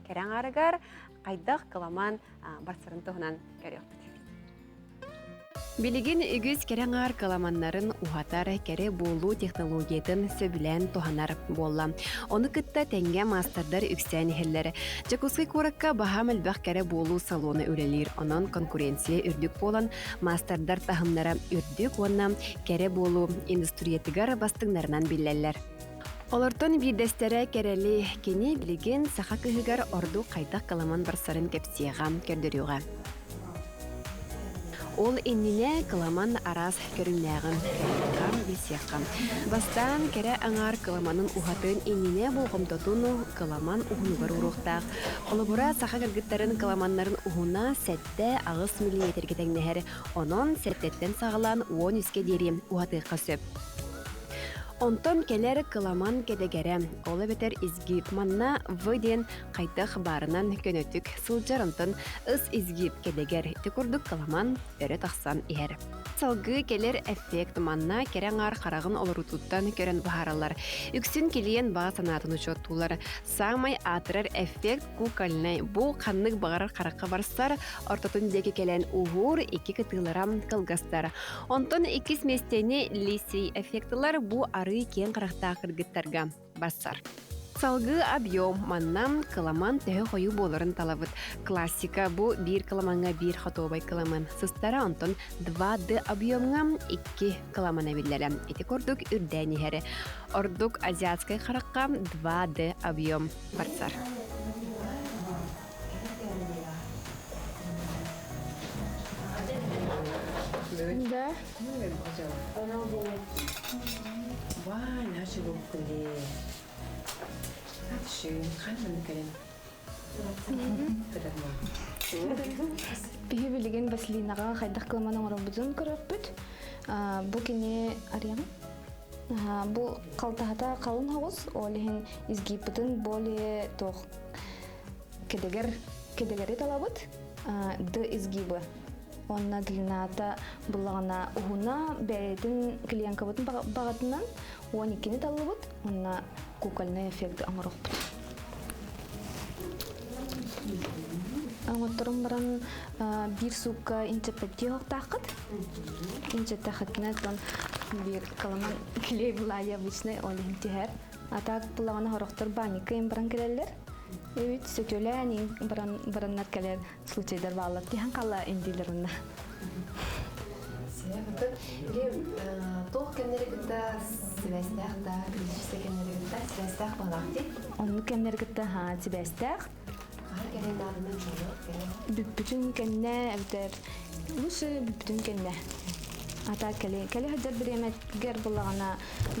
кэрэ аҥаарыгар хайдах кыламан барсарын туһунан көрүөхпүт. Билигин үгүс кэрэ аҥаар кыламаннарын уһатар кэрэ буолуу технологиятын сөбүлээн туһанар буолла. Ону кытта тэҥҥэ маастардар үксээн иһэллэр. Дьокуускай куоракка баһаам элбэх кэрэ буолуу салона үлэлиир. Онон конкуренция үрдүк буолан, маастардар таһымнара үрдүк уонна кэрэ буолуу индустриятыгар бастыҥнарынан биллэллэр. Олортон биирдэстэрэ Кэрэли, кини билигин саха кыһыгар ордук хайдах кыламан барсарын кэпсиэҕэ, көрдөрүөҕэ. Ол иннинэ кыламан араас көрүҥнээҕин көрүөххэ, билсиэххэ. Бастаан кэрэ аҥаар кыламанын уһатын иннинэ болҕомтотун кыламан уһунугар ууруохтаах. Холобура, саха кыргыттарын кыламаннарын уһуна 7-8 миллиметргэ тэҥнэһэр, онон сэттэттэн саҕалаан 13-кэ диэри уһатыахха сөп. Онтон кэлэр кыламан кэдэгэрэ, ол эбэтэр изгиб манна В диэн хайдах баарынан көнөтүк сылдьар, онтон ыс изгиб кэдэгэр ити курдук кыламан өрө тахсан иһэр. Салгыы кэлэр эффект манна кэрэ аҥаар хараҕын олорутуттан көрөн быһаараллар. Үксүн килиэн баҕа санаатын учуоттуулар. Саамай аатырар эффект кукольнай. Бу ханнык баҕарар харахха барсар, ортотун диэки кэлэн уһуур, икки кытыылара кылгастар. Онтон иккис миэстэни лисий эффектылар бу арыы киэҥ харахтаах кыргыттарга барсар. Салгыы объем манна кыламан төһө хойуу буоларын талабыт. Классика бу биир кыламаҥҥа биир хотуобай кыламан сыстара, онтон 2D объемҥа икки кыламан эбиллэрэ. Ити курдук үрдээн иһэр. Ордук азиатскай харахха 2D объем барсар. Да. Биһи билигин Василинаҕа хайдах кыламан оҥоробутун көрөппүт. Бу кини арыйаҕын. Бу халтаһата халын хоҕус, ол иһин изгибпытын более туох кэдэгэр кэдэгэри талабыт д изгибы Онно длината буллаҕына уһуна бэйэтин клиенткабытын баҕатынан 12-ни таллыбыт уонна кукольный эффект оҥорохпут. Оҥотторон баран биир суукка инчэппэттии оһохтааххыт. Инчэттэххитинэ тон биир каламан клей булаайа обычный ол иһин түһэр. А так буллаҕына сорохтор баанньыкка баран кэлэллэр. Эбит сөтүөлээн баран бараннар кэлэр случайдар бааллар тиһэн хаалла индиилэр уонна. Туох кэмнэри кытта сибээстээх да, критическэй кэмнэри кытта сибээстээх буолаах дии? Оннук кэмнэри кытта сибээстээх. Бүппүтүн кэннэ эбэтэр лучше бүппүтүн кэннэ. Ата кэле кэле сылдьар бириэмэтигэр буллаҕына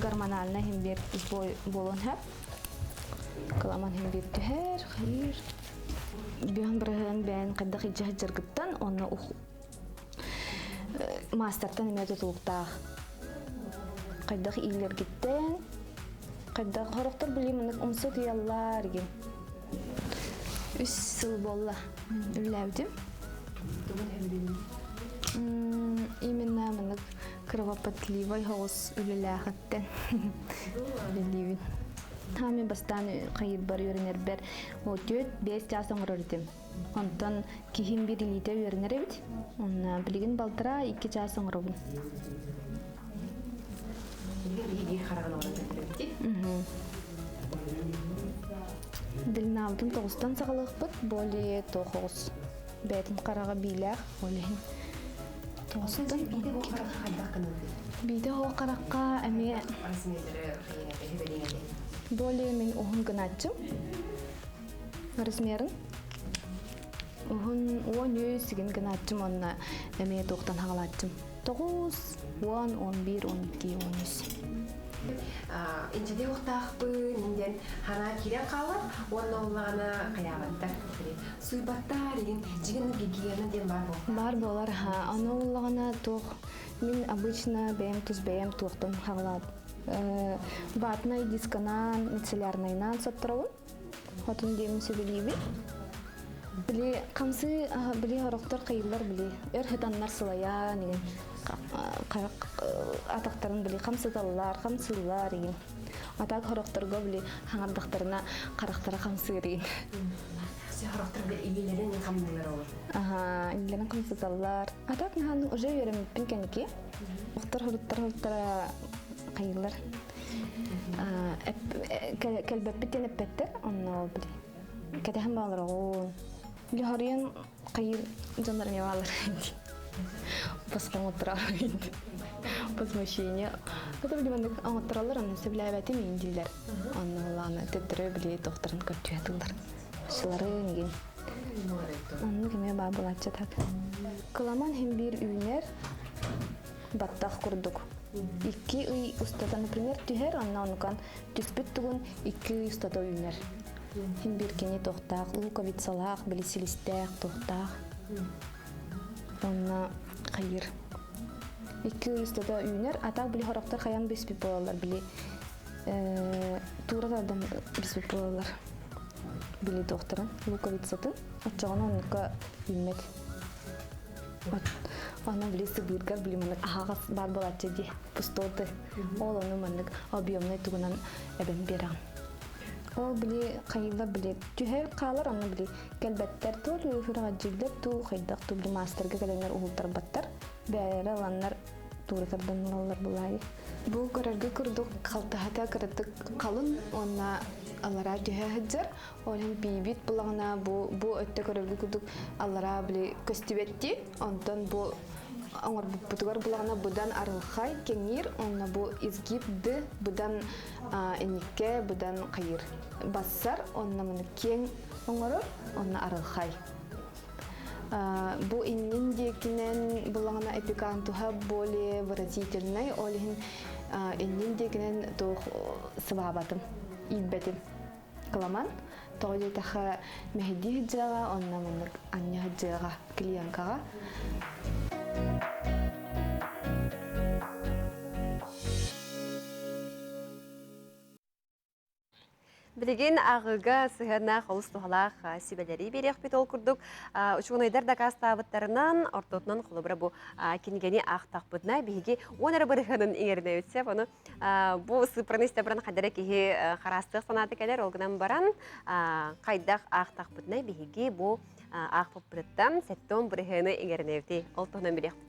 гормональнай иһин биэр сбой буолуон сөп. Кыламан иһин биир түһэр, хайыыр. Бүөн бырыһыан бэйэн хайдах илдьэ сылдьаргыттан уонна маастартан эмиэ тутулуктаах. Хайдах иилэргиттэн, Хайдах хорохтор били маннык умса утуйаллар игин. Үс сыл буолла үлэлээбитим. Именно маннык кровопотливай соҕус үлэлээхиттэн үлэлиибин. Хаами бастаан хайырбар үөрэнэрбэр 4-5 чаас оҥорор этим. Онтон киһим биир илиитэ үөрэнэр эбит. Онно билигин балтараа 2 чаас оҥоробун. Длинабытын тоҕустан саҕалыахпыт, более тоҕус. Бэйэтин хараҕа биилээх, ол иһин тоҕустан. Биитэ оһох харахха эмиэ более мин уһун гынааччым размерын уһун 13 сигин гынааччым уонна эмиэ туохтан хаҕалааччым 9, 10, 11, 12, 13. Инчэдэ уохтаахпын диэн ханаа киирэн хаалар уонна уллаҕына хайаабаттар суйбаттар игин дьигин гигиена диэн баар буолар. Баар буолар ха аны уллаҕына туох мин обычно бэйэм тус бэйэм туохтан хаҕалаат ватнай дисканан мицеллярнайнаан сотторобун Хотун диэмин сөбүлүүбүн. Били хамсыы били хорохтор хайыллар били өр хытаннар сылайаан игин атахтарын били хамсыталлар, хамсыыллар игин. Атак хорохторго били хаҥардахтарына харахтара хамсыыр игин. Хорохторго илиилэрин хамныылар олор. Аха, илиилэрин хамсыталлар. Атак нахан уже үөрэммиппин кэнники. Охтор хоруттар хоруттара хайыллар. Кэлбэппит диэн эппэттэр, онно ол били кэтэһэн баалар оҕуун. Били хоруйан хайыр дьоннор эмиэ баалар босхоҥ оттора возмущение. Это били маннык оҥоттороллор, онно сөбүлээбэтим иин дииллэр. Онно улаана төттөрү били тохторун көрдүө тыллар. Сылары нигин. Оннук эмиэ баа булааччы так. Кыламан хим биир үүнэр баттах курдук. Икки ый устата, например, түһэр, онно онукан түспүт тугун 2 ый устата үүнэр. Хим биир кини тохтаах, луковицалаах, били силистээх, тохтаах. Онно хайыр. 2 ый устата үүнэр, а так били хорохтор хайан биспит буолалар, били туура тардан биспит буолалар. Били тохторун, луковицатын, оччоҕуна оннукка үүммэт. Аны били сыбыыргар били маннык аһаҕас баар буолааччы дии пустоты. Ол ону маннык объемнай тугунан эбэн биэрэҕин. Ол били хайыллар били түһэр хаалар аны били кэлбэттэр туу үһүрэҕэдьииллэр туу хайдах туу били маастарга кэлэннэр уһултарбаттар бэйэлэрэ ыланнар туура тардан ылаллар булаайы. Бу көрөргө курдук халтаһата кыратык халын уонна аллараа түһэ сылдьар. Ол иһин биибит булаҕына бу бу өттө көрөргө курдук аллараа били көстүбэттии. Онтон бу оҥорбуппутугар булаҕына быдан арылхай кэҥиир, онно бу изгиб д быдан инникке быдан хайыр бассар, онно маны киэҥ оҥорор, онно арылхай. Бу иннин диэкинэн булаҕына эпикантуһа более выразительный, ол иһин иннин диэкинэн туох сыбаабатым, иирбэтим. Кыламан, тоҕо диэтэххэ, мэһэйдии сылдьыаҕа, онно маннык анньа сылдьыаҕа клиенкаҕа. Билигин ааҕыыга сыһыаннаах олус туһалаах сүбэлэри биэриэхпит ол курдук учуонайдар дакаастаабыттарынан ортотунан холобура бу кинигэни аахтахпытына биһиги 10 эрэ бырыһыанын иҥэринэбит сөп ону Бу сыыппараны истэ баран хайдара киһи хараастыах санаата кэлэр, ол гынан баран хайдах аахтахпытына биһиги бу аахпыппытыттан 70 бырыһыаны иҥэринэбити. Ол туһунан билиэхпит.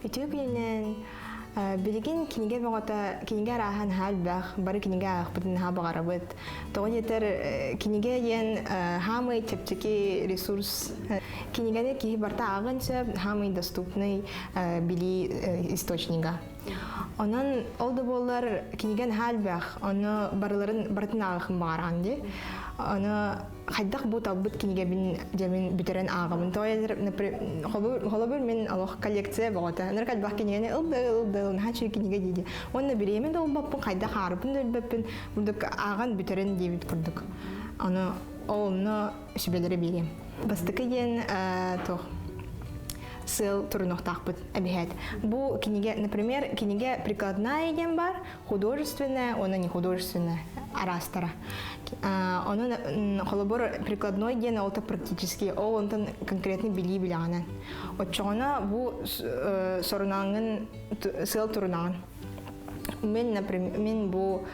Үтүө күнүнэн билигин кинигэ бөҕөтө кинигэ арааһа наһаа элбэх, бары кинигэ аахпытын наһаа баҕарабыт. Тоҕо диэтэр, кинигэ диэн хаамый чэпчэки ресурс. Кинигэни киһи барыта ааҕыан сөп, хаамый доступный билии источнига. Онон ол да буоллар кинигэ наһаа элбэх, ону барыларын барытын ааҕыахым баҕараҕын дии. Ону хайдах бу талбыт кинигэбин дьэмин бүтэрэн ааҕабын. Тоҕо диэтэр, холобур, мин олох коллекция бөҕөтө. Ынырык элбэх кинигэни ыл да ыл да ыл, наһаа үчүгэй кинигэ дии-дии. Уонна бириэмэ да ылбаппын, хайдах аарбын да өлбөппүн, курдук ааҕан бүтэрэн диэбит курдук. Ону ол онно сүбэлэри биэриэм. Бастакы диэн туох сыал турунуохтаахпыт эбиһээт. Бу кинигэ, например, кинигэ прикладная диэн бар, художественная уонна не художественная араастара. Онон холобур прикладной диэн ол практически ол онтон конкретный билии билэҕинэн. Оччоҕуна бу сорунаҥын сыал турунаҕын. Мин, например, мин бу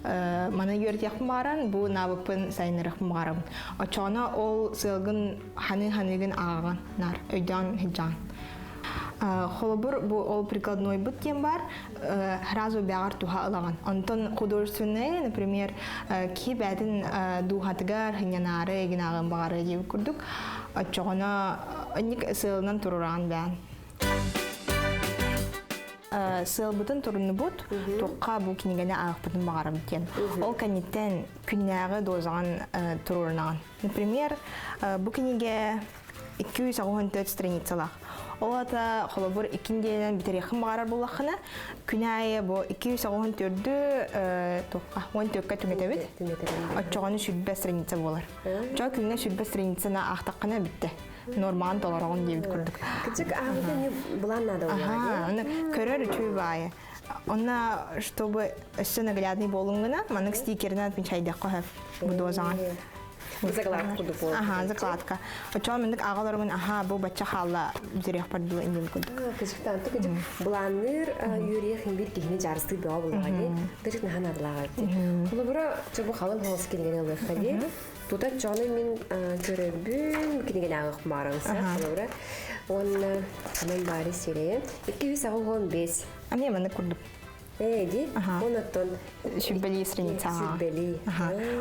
маны үөрэтиэхпин баҕаран, бу навыкпын сайыннарыахпын баҕарабын. Оччоҕуна ол сыалгын ханыы-ханыыгын ааҕаҕын, наар өйдөөн сылдьаҕын. Холобур, бу ол прикладнойбут диэн баар, сразу бэҕэр туһа ылаҕын. Онтон художественный, например, киһи бэйэтин дууһатыгар сынньанаары эгинааҕын баҕарыы диэбит курдук, оччоҕуна инник сыалынан турураҕын бэйэн. Сыалбытын туруннубут, туохха бу кинигэни аахпытын баҕарабыт диэн. Ол кэнниттэн күннээҕи дозаҕын туруорунаҕын. Например, бу кинигэ 284 страницалаах. Ол ата холобур икки нэдиэлэнэн бүтэриэххин баҕарар буоллаххына, күн аайы бу 284-ү туохха 14-кө түҥэтэбит. Оччоҕону 120 страница буолар. Чоо күҥҥэ 120 страницаны аахтаххына бүттэ. Нормаҕын толороҕун диэбит курдук. Кычык аабыта не былаан надо Аха, аны көрөр үчүгэй баайы. Онно чтобы өссө наглядный буолуҥ гына, маннык стикеринэн отмечайдахха сөп бу дозаҕын. Закладка курдук буолар. Аха, закладка. Оччоҕо маннык аҕаларбын аха бу бачча хаалла бүтүрүөхпэр дылы иннин курдук. Кыжыктаан кыжык былаанныыр үөрүйэх биир киһини дьаарыстыыр бөҕө буллаҕа дии. Кыжык наһаа наадалааҕа дии. Холобура, чэ бу халыҥ хаҥас кинигэни ылыахха дии. Тута чону мин көрөбүн кинигэни ааҕых маарыҥса холобура. Уонна ханан баары сирэйэ 285. Эмиэ маннык курдук. Ээ ди, онуттан Сүрбэлии страница. Сүрбэлии.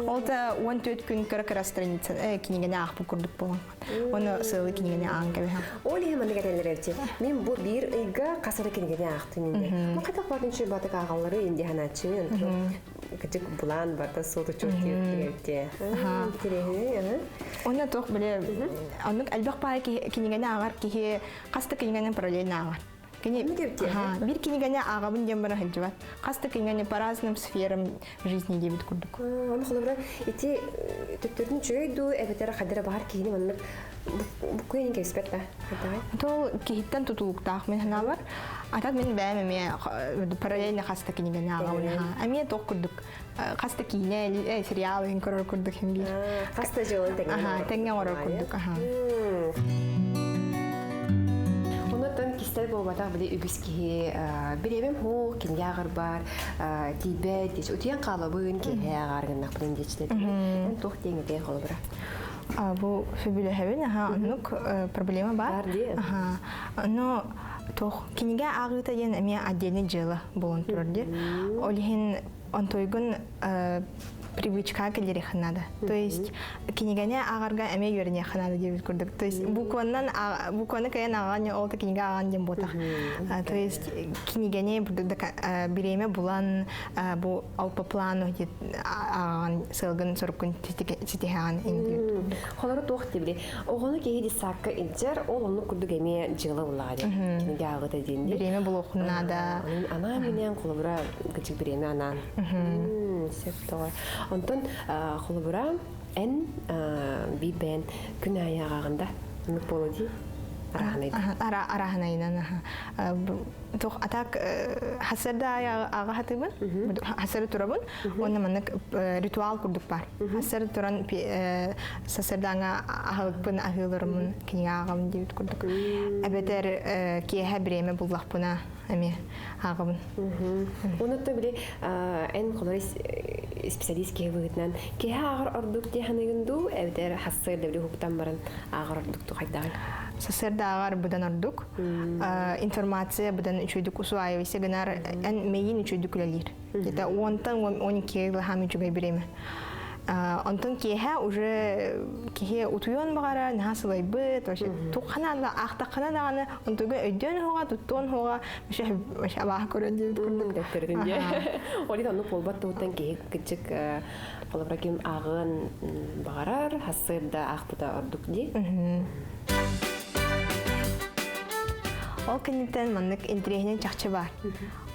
Ол да 14 күн кыра-кыра страница кинигэни аахпыт курдук буолан. Оны сыалы кинигэни аан кэбиһэн. Ол иһин маннык этэллэр эбит. Мин бу биир ыйга хас эрэ кинигэни аахтым инде. Ма хайдах батын чүй батык ааҕаллары инде ханааччы кычык булаан барда суоту чуот диэбитте. Онно туох биле оннук элбэх баай кинигэни ааҕар киһи хас да кинигэни параллельно ааҕар. Кини биир кинигэни ааҕабын диэн баран сылдьыбат. Хас да кинигэни по разным сферам жизни диэбит курдук. Ону холобура ити төттөрүн үчүгэй дуу эбэтэр хадара баһар киһини маннык буккуйан кэбиспэт да Тол киһиттэн тутулуктаах мин санаабар. А так мин бэйэм эмиэ параллельно хас да кинигэни ааҕабын. Эмиэ туох курдук хас да киинэ сериал иһин көрөр курдук хим биир. Хас да дьыалын тэҥҥэ тэҥҥэ оҥорор курдук. Онон кистэл буолбатах били үгүс киһи бириэмэм һуу кинигэ ааҕарбар тиийбэт диэч утуйан хаалабын киэһэ ааҕар гыннахпын диэчилэр эн туох диэҥ этэй холобура Бу сөбүлэһэбин, аха, оннук проблема бар. Аха, но туох кинигэ ааҕыыта диэн эмиэ отдельный дьыала буолан турар дии. Ол иһин онтуйгун привычка киллэриэххин надо. То есть кинигэни ааҕарга эмиэ үөрэниэххэ надо диэбит курдук. То есть букваннан букваны кыайан ааҕан ол да кинигэ ааҕан диэн буотах. То есть кинигэни бириэмэ булан бу ол по плану ааҕан сыалгын соруккун ситиһэҕин индиир. Холору туох диэбили оҕону киһи детсадка илдьэр ол оннук курдук эмиэ дьыала буллаҕа диэн кинигэ ааҕыта диэн бириэмэ булуоххун наада. Анаан минээн холобура кычык бириэмэ анаан. Сөп тоҕо. Онтон холобура эн биир бэйэн күн аайы ааҕаҕын да оннук буолуо дии араһынайда. Араһынайынан туох атак хасарда аайы ааҕа хатыыбын хасары турабын уонна маннык ритуал курдук бар хасары туран сарсыардааҥа аһылыкпын аһыыларымын кинигэ ааҕабын диэбит курдук эбэтэр киэһэ бириэмэ буллахпына эмиэ ааҕабын Онуттан били эн холор специалист киһи быһыытынан киһи ааҕар ордук дии саныыгын дуу эбэтэр хассыарда били уһуктан баран ааҕар ордук дуу хайдаҕый Сарсыарда ааҕар быдан ордук информация быдан үчүгүйдүк усваивайся гынар эн мэйиин үчүгүйдүк үлэлиир где-то уонтан 12 лаһаам үчүгэй бириэмэ онтон киэһэ уже киһи утуйуон баҕара наһаа сылайбыт вообще туххана да аахтаххына даҕаны онтуга өйдөөн уһуга туттуон уһуга вообще вообще абааһы көрөн диэбит курдук дэттэрдин дии ол иһин оннук буолбат туһуттан киһи кычык холобура ким ааҕыан баҕарар хассыыр да аахпыта ордук дии Ол кэнниттэн маннык интэриэһинэй чахчы баар.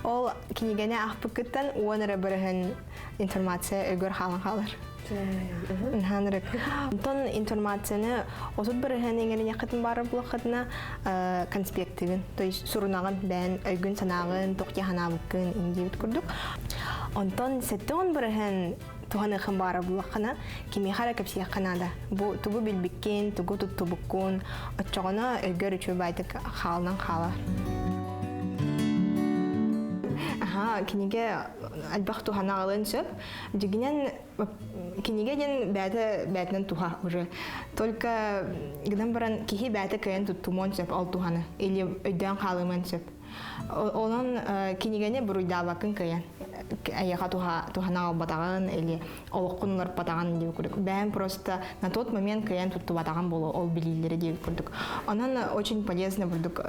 Ол кинигэни аахпыккыттан уон эрэ бырыһын информация өйгөр хаалан хаалар. Ханырык. Онтон информацияны 30% иҥэриниэххитин баар буолаххытына конспектыгын, то есть сурунаҕын бэйэн өйгүн санааҕын, туох ханаабыккын индиэбит курдук. Онтон 70% туһаныахын баара буллаххына, кимиэхэ эрэ кэпсиэххэ наада. Бу тугу билбиккин, тугу туттубуккун, оччоҕуна өйгөр үчүгэй баайдык хаалынан хаалар. Аха, кинигэ элбэх туһана аҕалыан сөп. Дьигинэн кинигэ диэн бэйэтэ бэйэтинэн туһа уже. Только гынан баран киһи бэйэтэ кыайан туттумуон сөп ол туһаны или өйдөөн хаалымыан сөп. Онон кинигэни буруйдаабаккын кыайан эйиэхэ туһана аҕалбатаҕын или олоххун уларыппатаҕын диэбит курдук. Бэйэм просто на тот момент кыайан туттубатаҕым буолуо ол билиилэри диэбит курдук. Онон очень полезно бурдук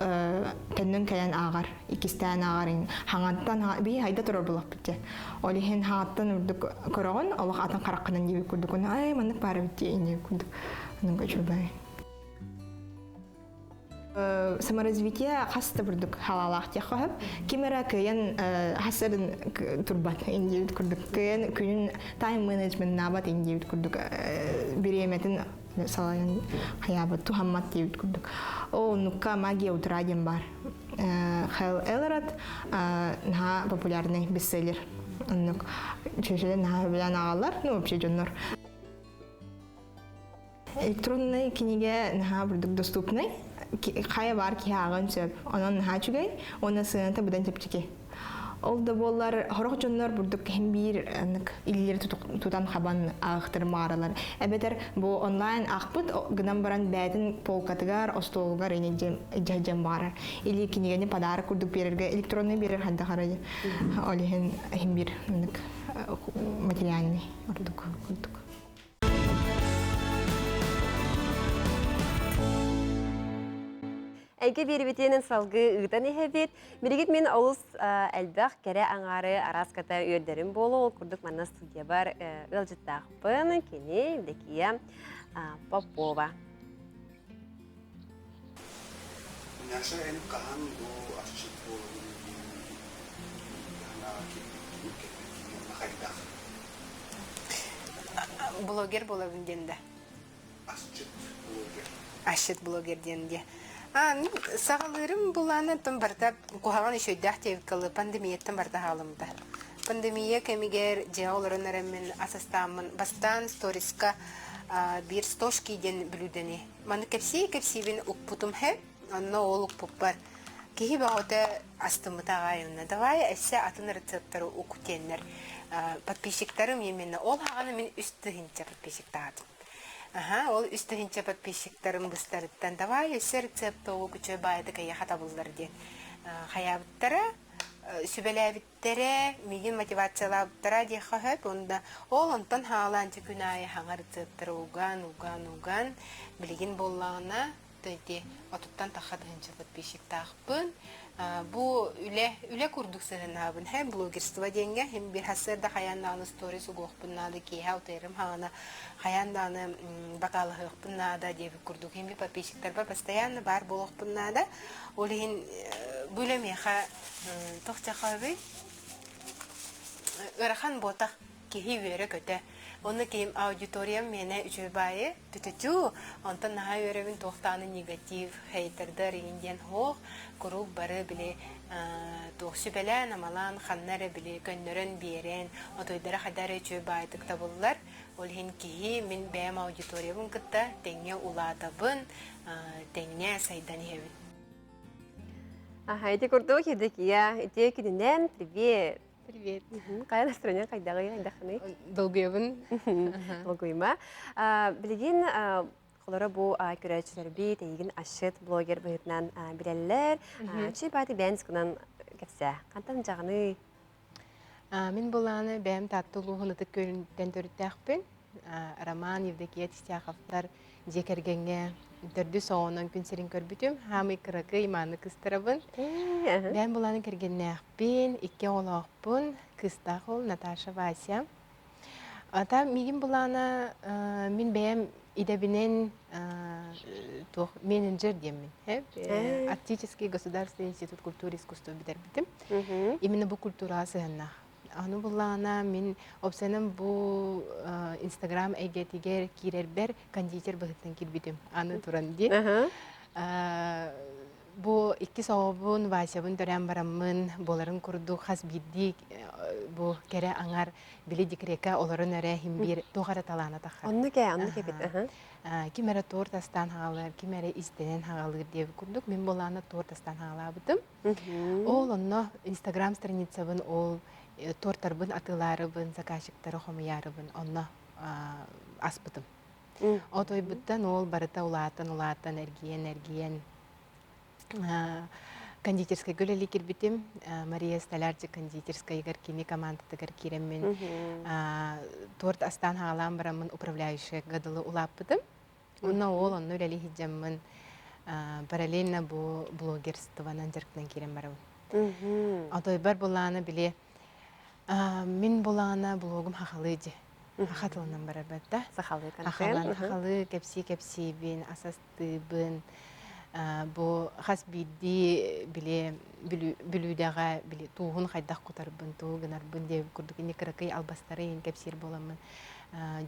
төннөн кэлэн ааҕар, иккистээн ааҕар хаҥаттан биһи хайда турар булахпыт дьэ. Ол иһин хаҥаттан урдук көрөҕүн, олох атын хараххынан диэбит курдук. Ай маннык баар эбит диэн курдук. Онон үчүгэй. Саморазвитие хас да бурдук халаалаах диэххэ сөп. Ким эрэ кыайан хасарын турбат индиэбит курдук. Кыайан күнүн тайм-менеджментнаабат индиэбит курдук бириэмэтин салайан хайаабыт туһаммат диэбит курдук. О, оннукка магия утра диэн баар. Хэл Элрод наһаа популярный бестселлер. Оннук чөчөлөр наһаа сөбүлээн ааҕаллар, ну вообще дьоннор. Электроннай кинигэ наһаа бурдук доступный. Хайа баар киһи ааҕыан сөп. Онон наһаа үчүгэй уонна сыаната быдан чэпчэки. Ол да буоллар, сорох дьоннор бурдук иһин биир илиилэри тутан хабан аахтар мааралар. Эбэтэр бу онлайн аахпыт гынан баран бэйэтин полкатыгар, остуолугар ини дьэ баарар. Или кинигэни подарок курдук биэрэргэ электронный биэрэр хайдах арай. Ол иһин иһин биир материальный ордук курдук. Эйгэ биэрбитинэн салгыы ыытан иһэбит. Билигин мин олус элбэх кэрэ аҥаары араас ката үөрдэрим буолуо. Ол курдук манна студиябар ыалдьыттаахпын. Кини Евдокия Попова. Няша эн хаһан бу асчыт буолабын диэн санааҕа киирбиккин, кэлбиккин уонна хайдах? Блогер буолабын диэн да. Асчыт блогер. Асчыт блогер диэн диэ. А, ну, саҕалыырым булааны тон барыта куһаҕан үчүгэйдээх диэбиккэ пандемияттан барыта хаалыммыта. Пандемия кэмигэр дьиэҕэ олорон эрэммин ас астааммын бастаан сториска биир стошки диэн бүлүүдэни Маны кэпсии-кэпсиибин укпутум һэ, онно ол укпуппар киһи бөҕөтө астыммыта аҕай уонна давай өссө атын рецепторы ук диэннэр подписчиктарым именно ол хаҕана мин 3000 подписчиктаатым. Аха, ол 3000 подписчиктарым быстарыттан давай өссө рецепт ук үчүгэй баайдык эйиэхэ табыллар диэн хайаабыттара сүбэлээбиттэрэ миигин мотивациялаабыттара диэххэ сөп уонна ол онтон хаалаан дьэ күн аайы хаҥа рецептары уган уган уган билигин буоллаҕына ити 30-тан тахха тыһыынча подписчиктаахпын. Бу үлэ үлэ курдук сыһыаннаабын һэ блогерство диэҥҥэ иһин биир сарсыарда хайаан даҕаны сторис угуохпун наада, киэһэ утуйарым хаҕана хайаан даҕаны бакаалаһыахпын наада диэбит курдук иһин подписчиктарбар постоянно баар буолуохпун наада. Ол иһин бу үлэ миэхэ туох дьахабый ыарахан буотах киһи үөрэ-көтө. Онно киһим аудиториям миэнэ үчүгэй баайы түтүтүү, онтон наһаа үөрэбин туох даҕаны негатив, хейтердар игин диэн суох, куруук бары били туох сүбэлээн-амалаан ханна эрэ били көннөрөн биэрэн, отойдара хайда эрэ үчүгэй баайдык табыллар. Ол иһин киһи мин бэйэм аудиториябын кытта тэҥҥэ улаатабын, тэҥҥэ сайдан иһэбин. Аха, ити курдук Евдокия, ити күнүнэн привет. Привет. Хайа настроение хайдаҕый, хайдахыный? Долгуйабын. Долгуйма. Билигин холоро бу көрөөччүлэрбит эйигин асчыт блогер быһыытынан билэллэр. Чи баати бэйэн гынан кэпсээ. Хантан дьаҕаный? Мин булааны бэйэм Таатта улууһун Ытык Күөлүнтэн төрүттээхпин. Роман, Евдокия Тистяховтар дьиэ кэргэҥҥэ төрдүс оҕонон күн сирин көрбүтүм. Хаамый кыракый мааны кыстарабын. Бэйэм булааны кэргэннээхпин, икки оҕолоохпун. Кыыстаах уол Наташа, Вася. Ата миигин булаана мин бэйэм идэбинэн туох менеджер диэммин. Арктический государственный институт культуры и искусства бүтэрбитим. Именно бу культураҕа сыһыаннаах. Аны буллаҕына мин опсайынан бу Инстаграм эйгэтигэр киирэрбэр кондитер быһыттан киирбитим. Аны туран дии. Бу иккис оҕобун Васябын төрөөн бараммын буоларын курдук хас биирдии бу кэрэ аҥар били декрекка олорон эрэ иһин биир туох эрэ талаана таххар. Оннук ээ, оннук эбит. Ким эрэ торт астаан хаалар, ким эрэ истэнэн хаалыыр диэбит курдук мин буолаана торт астаан хаалаабытым. Ол онно Инстаграм страницабын ол тортарбын атыылаарыбын, заказчиктары хомуйаарыбын онно аспытым. Отойбуттан ол барыта улаатан-улаатан, эргийэн-эргийэн кондитерскайга үлэлии кирбитим. Мария Столярчик кондитерскайыгар кини командатыгар киирэммин торт астаан хаалаан бараммын управляющайга дылы улааппытым. Уонна ол онно үлэлии сылдьаммын параллельно бу блогерствонан дьарыктанан киирэн барабын. Отойбар булаана били мин булаана блогум хахалыы дьи. Хаха тылынан барарбат да. Сахалыы контент. Хахалыы кэпсии-кэпсиибин, асастыыбын. Бу хас биирдии били бүлүүдэҕэ били тууһун хайдах кутарбын, туу гынарбын диэбит курдук ини кыракый албастары иһин кэпсиир буоламмын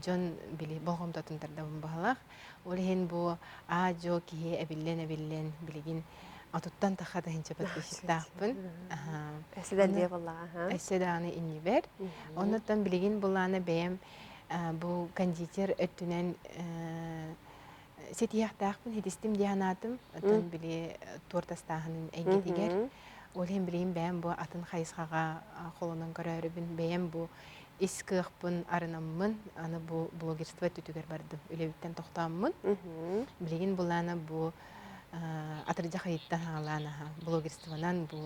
дьон били болҕомтотун тардабын баһылах. Ол иһин бу аа-дьуо киһи эбиллэн-эбиллэн билигин отуттан тахха тыһыынча подписчиктаахпын. Өссө да дьиэ буоллаҕа. Өссө даҕаны иннибэр. Оннуттан билигин булаана бэйэм бу кондитер өттүнэн ситиһиэхтээхпин, хитистим дии санаатым. Оттон били торт астааһынын эйгэтигэр. Ол иһин билигин бэйэм бу атын хайысхаҕа холонон көрөөрүбүн, бэйэм бу ис кыахпын арынаммын, аны бу блогерство өттүтүгэр бардым. Үлэбиттэн тохтооммун. Билигин булаана бу атырдьах ыйыттан хаалаан аха блогерствонан бу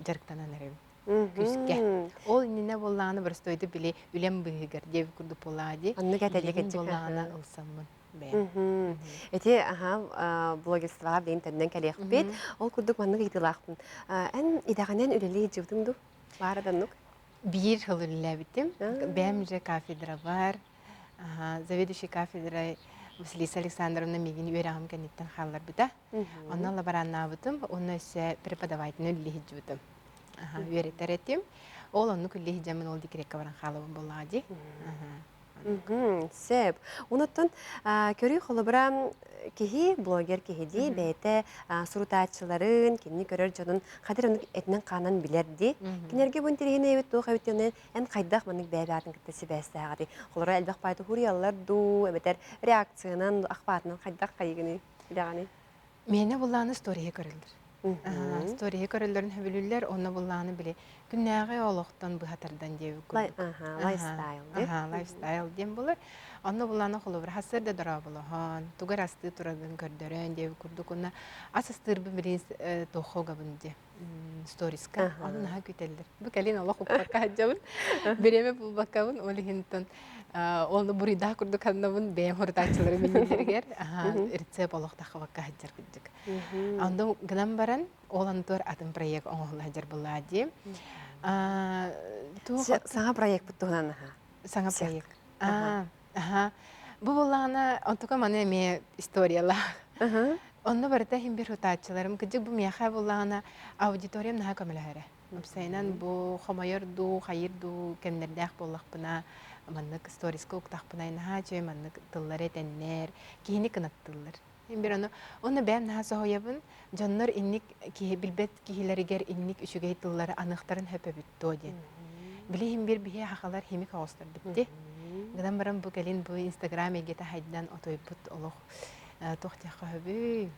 дьарыктанан эрэбин күүскэ. Ол иннинэ буоллаҕына боростуойду били үлэм быыһыгар диэбит курдук буоллаҕа дии. Оннук этэ Билигин буоллаҕына ылсаммын бэйэм. Ити аха блогерствоҕа билигин төннөн кэлиэхпит. Ол курдук маннык ыйытыылаахпын. Эн идэҕинэн үлэлии сылдьыбытыҥ дуу? Баара да оннук? Биир сыл үлэлээбитим. Бэйэм же кафедрабар, заведующий кафедрой Василиса Александровна миигин үөрэҕим кэнниттэн хаалларбыта. Онно лабораннаабытым, уонна өссө преподавателинэн үлэлии сылдьыбытым. Үөрэтэр этим. Ол оннук үлэлии сылдьаммын ол декрекка баран хаалабын буоллаҕа дии. Сөп. Онуттан көрүү холобура киһи, блогер киһи дии, бэйэтэ сурутааччыларын, кинини көрөр дьонун хадыр оннук этинэн-хаанан билэр дии. Кинилэргэ бу интэриэһинэй эбит туох эбит диэн эн хайдах маннык бэйэ-бэйэтин кытта сибээстээҕий? Холобура элбэх баайы хуруйаллар дуу, эбэтэр реакциянан, ахпаатынан хайдах хайыгыный, билэҕиний? Миэнэ буллааны сториһы көрөллөр. Сториһы көрөллөрүн сөбүлүүллэр, онно буллааны били күннээҕи олохтон быһа тардан диэбит курдук. Лайфстайл дии. Лайфстайл диэн булар. Онно буллааны холобура хасыр да дорооболоһон, тугар астыы турарын көрдөрөн диэбит курдук. Онно ас астыырбын билин туоххогабын дии сториска. Ону наһаа күүтэллэр. Бу кэлин олох укпакка сылдьабын. Бириэмэ булбаккабын. Ол иһинтэн Оны буруйдаах курдук ханнабын бэйэм хорутааччылары миннилэригэр рецепт олох тахыбакка сылдьар кырдьык. Онно гынан баран ол антуар атын проект оҥоһула сылдьар буоллаа дии. Саҥа проект туһунан аха. Саҥа проект. Аха. Бу буоллаҕына онтука маны эмиэ историялаах. Онно барыта иһин бир хутааччыларым кырдьык бу миэхэ буоллаҕына аудиториям наһаа көмөлөһөрө. Уопсайынан бу хомойор дуу, хайыр дуу кэмнэрдээх буоллахпына, маннык сториска уктахпына наһаа үчүгэй маннык тыллары этэннэр, киһини кынаттыыллар. Мин бир ону, онно бэйэм наһаа соһуйабын, дьоннор инник киһи билбэт киһилэригэр инник үчүгэй тыллары аныахтарын сөп эбит дуо диэн. Били иһин бир биһи хахалар химик оҕостор битти. Гынан баран бу кэлин бу Инстаграм эйгэтэ хайдан отойбут олох туох диэххэ сөбүй?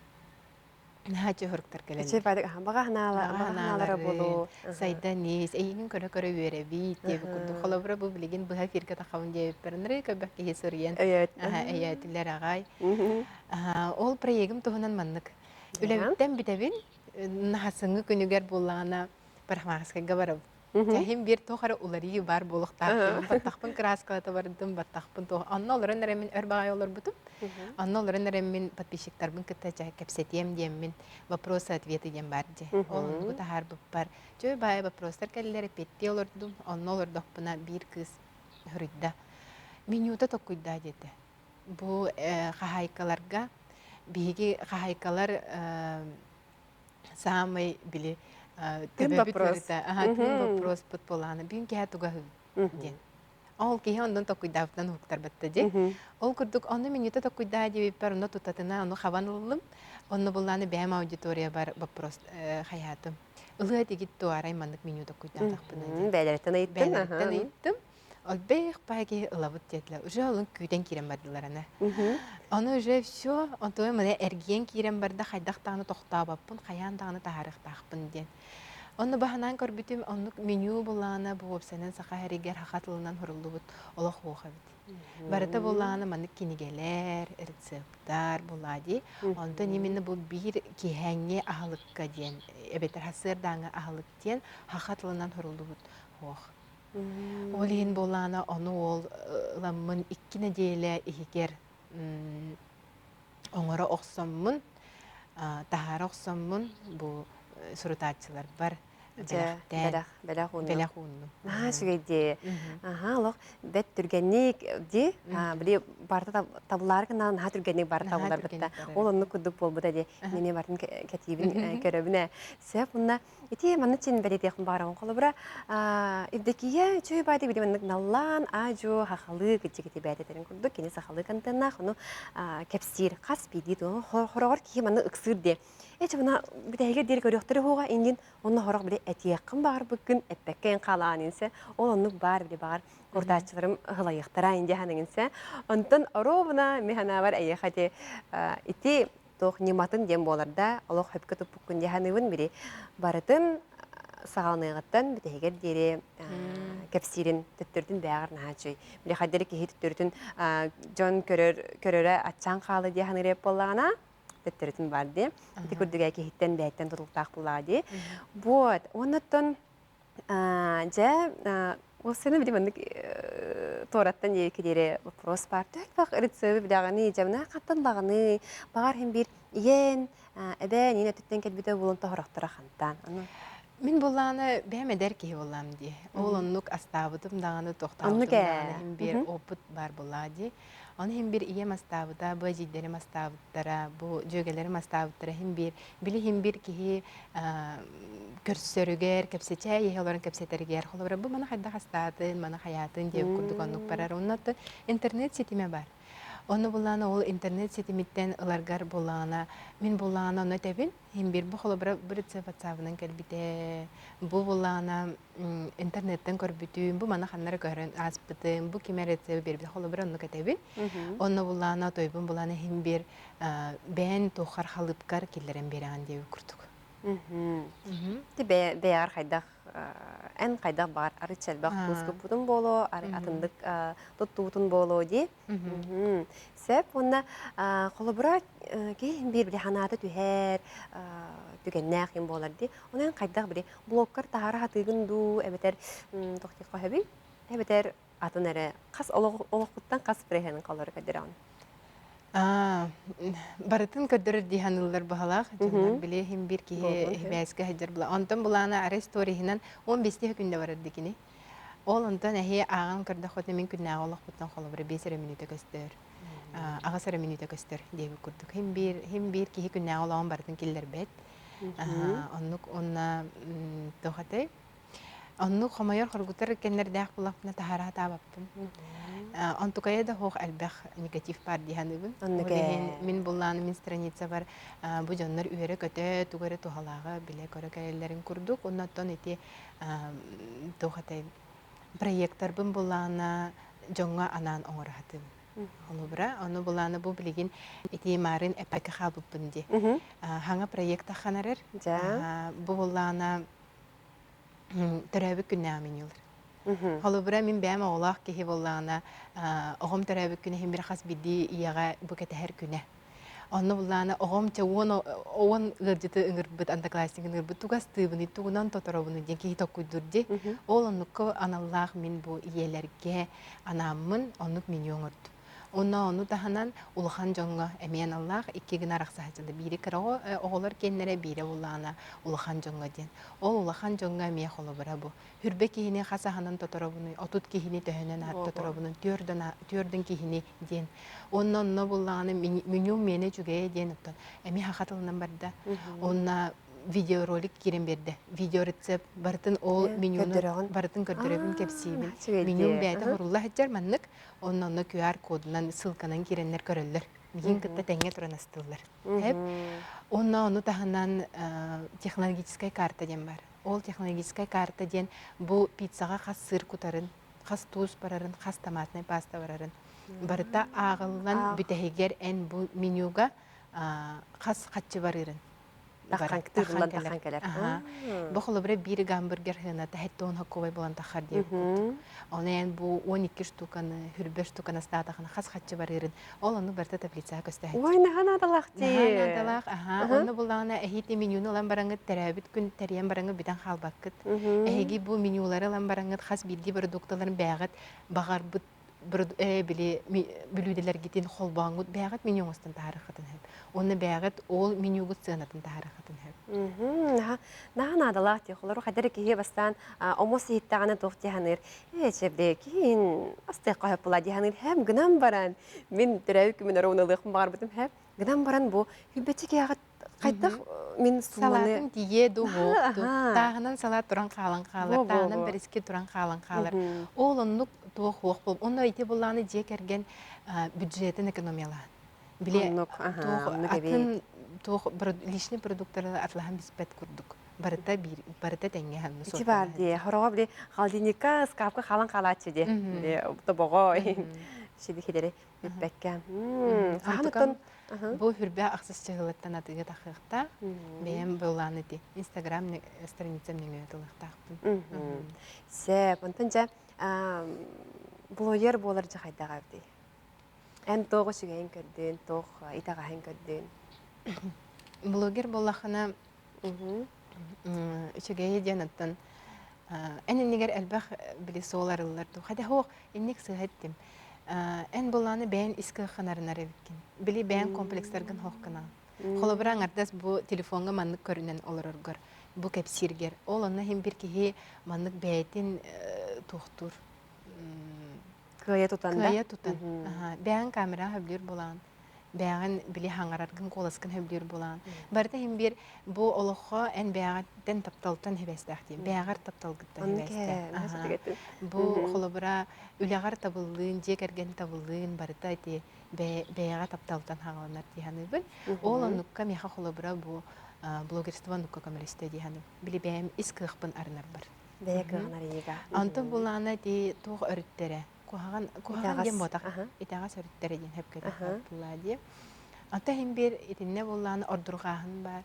Наһаа чуһуруктар кэлэллэр. Баҕа санаалара буолуо. Сайдан ис, эйигин көрө-көрө үөрэбит диэбит курдук. Холобура бу билигин быһа эфиргэ тахабын диэбиппэр ынырыы көбөх киһи суруйан өйөөтүлэр аҕай. Ол проегым туһунан маннык. Үлэбиттэн бүтэбин, наһасыҥҥы күнүгэр буоллаҕына парикмахерскайга барабын. Дьэ, биир туох эрэ уларыйыы баар буолуохтаах. Баттахпын кырааскалата бардым, баттахпын туох. Онно олорон эрэ мин өр баҕайы олорбутум. Онно олорон эрэ мин подписчиктарбын кытта дьэ кэпсэтиэм диэммин вопросы-ответы диэн баар дьэ. Ол оннугу таһаарбыппар дьэ баайы вопростар кэллэр эппиэттии олордум. Онно олордохпуна биир кыыс суруйда. Менюта токкуйдаа диэтэ. Бу хаһаайкаларга биһиги хаһаайкалар саамай били Тыын төбөбүт вопрос. ыарыта, аха, тыын вопрос пут буолаана бүгүн киһи тугаһы диэн. Ол киһи оннун токуйдаабытынан уһуктарбатта ди. Ол курдук онну минута токуйдаа диэбиппэр онно тутатына ону хабан ыллым. Онно буллааны бэйэм аудитория бар вопрос хайаатым. Ылыа тигит туарай маннык меню токуйдаатахпына диэн. Бээлэриттэн ыйыттын. Бээлэриттэн ыйыттым. Олбэх паа киһи ылабыт диэтилэр. Уже олун күүтэн киирэн бардылар аны. Ону уже все, онтуой маны эргийэн киирэн барда хайдах даҕаны тохтообоппун, хайаан даҕаны таһаарыахтаахпын диэн. Онно баһанаан көрбүтүм, оннук меню буллаҕына бу уопсайынан саха иһэригэр саха тылынан суруллубут олох суох эбит. Барыта буллаҕына маннык кинигэлэр, рецептар булаа дии. Онтон именно бу биир киһээҥҥи аһылыкка диэн, эбэтэр сарсыардааҥҥы аһылык диэн саха тылынан суруллубут суох. Ол иһин буоллаҕына ону ол ыламмын икки нэдиэлэ иһигэр оҥоро охсоммун, таһаара охсоммун бу сурутааччыларбар бэлэхтээн бэлэх ууннум. Бэлэх ууннум. Наһаа үчүгэй дии. Аха, олох бэт түргэнник дии. Били барыта табыллаары гынан наһаа түргэнник бары табыллар бытта. Ол оннук курдук буолбута дии. Мин бартын кэтиибин көрөбүн ээ. Сөп уонна Ити манна чин бэлиэтиэхпин баҕарабын. Холобура, Евдокия үчүгэй баайдык били маннык наллаан, аа-дьуо хахалыы кыдьык бээтэтэрин курдук кини сахалыы контеннаах, ону кэпсиир хас биирдии туһун хороҕор киһи манна ыксыыр диэ. Эчи мына бүтэһигэр диэри көрүөхтэрэ уһуоҕа ингин онно хорох били этиэххин баҕарбыккын эппэккэ эн хаалаан инсэ ол оннук баар били баҕар куртааччыларым ыһылайыахтара инди ханыгынсэ онтон оруобуна ми ханаабар эйиэхэ ити ити туох ньыматын диэн буолар да, олох сөпкө туппуккун дии саныыбын. Били барытын саҕаланыаҕыттан бүтэһигэр диэри кэпсиирин төттөрүтүн бээҕэр наһаа үчүгэй. Били хайдары киһи төттөрүтүн дьон көрөр көрөрө аччаан хаала дии саныыр буоллаҕына төттөрүтүн бар дии. Ити курдук киһиттэн бэйэттэн тутулуктаах буоллаҕа дии. Вот. Оннуттан Дьэ, уопсайынан били маннык туораттан диэки диэри вопрос баар. Төһө рецебы билэҕиний, дьэ, хантан даҕаный, баҕар иһин биир ийэн, эбээн, иин өттүттэн кэлбитэ буолан тоһорохторо хантаан. Аны Мин буллааны бэйэм эдэр киһи буллаам дии. Ол оннук астаабытым даҕаны, тохтообутум даҕаны иһин биир опыт баар буллаа дии. Ону иһин биир ийэм астаабыта, бу эдьиийдэрим астаабыттара, бу дьүөгэлэрим астаабыттара иһин биир, били иһин биир киһи көрсөрүгэр, кэпсэтэ иһэ олорон кэпсэтэригэр, холобура, бу маны хайдах астаатын, маны хайаатын диэн курдук оннук барар. Онно интернет ситимэ бар. Онно буллаана ол интернет ситимиттэн ыларгар буллаана мин буллаана онно этэбин, иһин биир бу холобура бу рецепт ватсабынан кэлбитэ, бу буллаана интернеттэн көрбүтүм, бу маны ханнара көрөн ааспытым, бу ким рецепт биэрбит холобура оннук этэбин. Онно буллаана тойбун булаана иһин биир бэйэн туоххар халыпкар киллэрэн биэрэҕин диэбит курдук. Ти бэйэҕэр хайдах эн хайдах баар арыт элбэх куускуппутун буолуо, атындык туттубутун буолуо дии. Сөп уонна холобура киһи биир били ханаата түһэр түгэннээх юм буолар дии. Онон хайдах били блоккар таһаара хатыыгын дуу эбэтэр тохтиххо хөбүй эбэтэр атын эрэ хас олоххуттан хас преһенин холору көрдөрөҕүн? Барытын көрдөрөр дии саныыллар баһалаах. Дьоннор били иһин биир киһи бээскэ сылдьар була. Онтон булаана арай историһынан 15 күндэ барар дикини. Ол онтон эһи ааҕан көрдөххүтүнэ мин күннээҕи олохпуттан холобура 5 эрэ мүнүүтэ көстөр. Аҕыс эрэ мүнүүтэ көстөр диэбит курдук. Хим биир хим биир киһи күннээҕи олоҕун барытын киллэрбэт. Оннук уонна туох этэй? Оннук хомойор хоргутар кэннэрдээх буллахпына таһаара сатаабаппын. Онтукайа да суох элбэх негатив баар дии саныыбын. Ол иһин мин буллааны мин страницабар бу дьоннор үөрэ-көтө, тугу эрэ туһалааҕы билэ-көрө кэлэллэрин курдук. Оннуттан ити туох этэй проекторбын буллаана дьоҥҥо анаан оҥоро сатыыбын. Холобура, ону булааны бу билигин ити маарын эппэккэ хаалбыппын дии. Хаҥа проект таххан эрэр. Бу буллаана төрөөбүт күннээҕи менюлар. Холобура, мин бэйэм оҕолоох киһи буоллаҕына, оҕом төрөөбүт күнэ иһин бир хас биирдии ийэҕэ бу кэтэһэр күнэ. Онно буллаана оҕом чэ уон ыалдьыты ыҥырбыт, одноклассник ыҥырбыт, тугастыыбыный, тугунан тоторобунуй диэн киһи токкуйдуур дии. Ол оннукка аналлаах мин бу ийэлэргэ анааммын оннук меню оҥордум. Онно ону таһынан улахан дьоҥҥо эмиэ аналлаах икки гына арахсаһаччылар. Биири кыра оҕолор киэннэрэ, биирэ буллаҕына улахан дьоҥҥо диэн. Ол улахан дьоҥҥо эмиэ холобура бу. Хүрбэ киһини хас аһынан тоторобунуй, 30 киһини төһөнөн тоторобунуй, түөрдөн киһини диэн. Онно онно буллаҕына меню миэнэ үчүгэйэ диэн оттон эмиэ саха тылынан барда. Онно Видеоролик киирэн биэрдэ. Видеорецепт барытын ол менюну барытын көрдөрөбүн, кэпсиибин. Менюм бэйэтэ хорулла сылдьар маннык. Онно онно QR кодунан, ссылканан киирэннэр көрөллөр. Миигин кытта тэҥҥэ туран астыыллар. Онно ону таһынан технологическай карта диэн бар. Ол технологическай карта диэн бу пиццаҕа хас сыр кутарын, хас туус барарын, хас томатнай паста барарын барыта ааҕыллан бүтэһигэр эн бу менюга хас хаччы барыырын таххан таххан кэлэр. Бу холобура биир гамбургер хыната хеттон хокковай булан тахар диэн курдук. Оны эн бу 12 штуканы, хүрбэ штуканы астаатахына хас хаччы барыырын ол ону барыта таблицаҕа көстөһөт. Ой, наһаа наадалаах дии. Наһаа наадалаах, аха. Онно буллаҕына эһиити менюну ылан бараҥыт төрөөбүт күн тэрийэн бараҥыт бүтэн хаалбаккыт. Эһиги бу менюлары ылан бараҥыт хас биирдии продукталарын бэйэҕит баҕарбыт били бүлүүдэлэргитин холбооҥҥут бэйэҕит меню оҥостон таһаарыаххытын сөп. Уонна бэйэҕит ол менюгут сыанатын таһаарыаххытын сөп. Наһаа наадалаах дии. Холору хайдары киһи бастаан омос иһиттэҕинэ туох дии саныыр. Ээ, чэбдэ киһин астыахха сөп була дии саныыр. Һэм гынан баран мин төрөөбүт күммүн өрө ылыахпын баҕарбытым һэп. Гынан баран бу хүббэччи киһиэхэ хайдах мин сумманы Салаатын тиийиэ дуу буолуохту. Тааһынан салаат туран хаалан хаалар, тааһынан бэриски туран хаалан хаалар. Ол оннук туох хуох буол. Онно ити буллааны дьиэ кэргэн бюджетин экономиялаан. Били туох атын туох личный продуктары атлаһан биспэт курдук. Барыта биир барыта тэҥҥэ ханна Ити бар дии. Хороҕо били холодильникка ыскаапка хаалан хаалааччы дии. Били тобоҕо шидихидери бүппэккэ. Хаһан Бу хүрбэ ахсыс чыһылыттан атыыга тахыахтаах. Бэйэм былаан ити Инстаграм страницам нөҥүө тылыахтаахпын. Сөп. Онтон дьэ блогер буолар дьэ хайдаҕа эбитий? Эн туох үчүгэйин көрдүн, туох итэҕэһин көрдүн? Блогер буоллаххына үчүгэйи диэн оттон эн иннигэр элбэх били суол арыллар дуу. Хадэ хоох инник сыыһа эттим. Эн булааны бэйэн ис кыаххын арынар эбиккин. Били бэйэн комплекстаргын хоох гынаҕын. Холобура аҥардас бу телефоҥҥа маннык көрүнэн олороргор, бу кэпсииргэр. Ол онно иһин бир киһи маннык бэйэтин туохтуур. Кыайа тутан да? Кыайа тутан. Бэйэн камераҕа сөбүлүүр булаан. Бэйэҕин били хаҥараргын, куоласкын сөбүлүүр булаан. Барыта иһин биир бу олоххо эн бэйэҕиттэн тапталтан хибэстээх диэн. Бэйэҕэр тапталгыттан хибэстээх. Бу холобура үлэҕэр табыллыын, дьиэ кэргэн табыллыын барыта ити бэйэҕэ тапталтан хаҕаланар дии саныыбын. Ол оннукка миэхэ холобура бу блогерство оннукка көмөлөстө дии саныыбын. Били бэйэм ис кыахпын арынарбар. Бэйэ кыаҕын арыйыыга. Онтон булаана ити туох өрүттэрэ куһаҕан куһаҕан диэн буотах итэҕэс өрүттэрэ диэн хөпкө буллаа дии. Ата иһин биир итиннэ буллаана ордурҕааһын баар.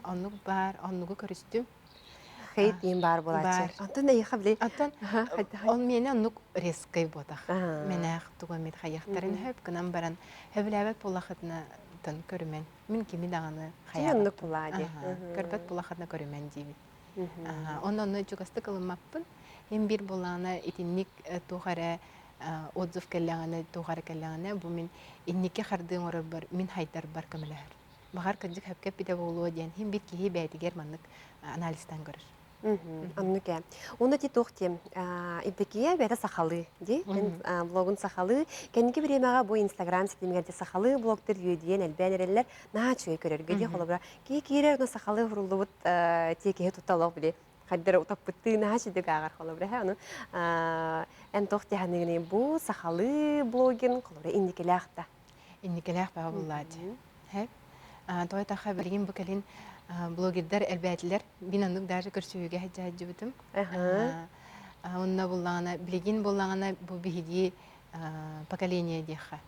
Оннук баар, оннугу көрүстүм. Хейт диэн баар буолааччы. Онтон эйиэхэ били Оттон ол миэнэ оннук резкэй буотах. Мэнээх тугу эмит хайахтарын хөп гынан баран хөбүлээбэт буоллахытына тон көрүмэн. Мин кими даҕаны хайаабат. Оннук булаа дии. Көрбөт буоллахытына көрүмэн диибин. Онно онно чугастык ылыммаппын. Им биир буоллаҕына итинник туох эрэ отзыв кэллэҕинэ, туох эрэ кэллэҕинэ, бу мин инники хардыы оҥорорбор, мин хайдарбар көмөлөһөр. Баҕар кырдьык сөпкө эппитэ буолуо диэн иһин биир киһи бэйэтигэр маннык анализтаан көрөр. Оннук ээ. Уонна ти туох диэм, Евдокия бэйэтэ сахалыы дии. Блогун сахалыы. Кэнники бириэмэҕэ бу Инстаграм ситимигэр де сахалыы блогтар үөдүйэн элбээн эрэллэр. Наһаа үчүгэй көрөргө дии холобура. Киһи киирэр, ону сахалыы суруллубут тиэкиһи тута олох били хайдары утаппыттыы наһаа үчүгэй ааҕар холобура. Ону эн туох дии саныыгыный бу сахалыы блогин холобура инникилээх да? Инникилээх баҕа буллааччы. Хэп. Той таха билигин бу кэлин блогердар элбээтилэр. Мин оннук даже көрсүһүүгэ сылдьыбытым. Онно буллаҕына, билигин буллаҕына бу биһиги поколение диэххэ.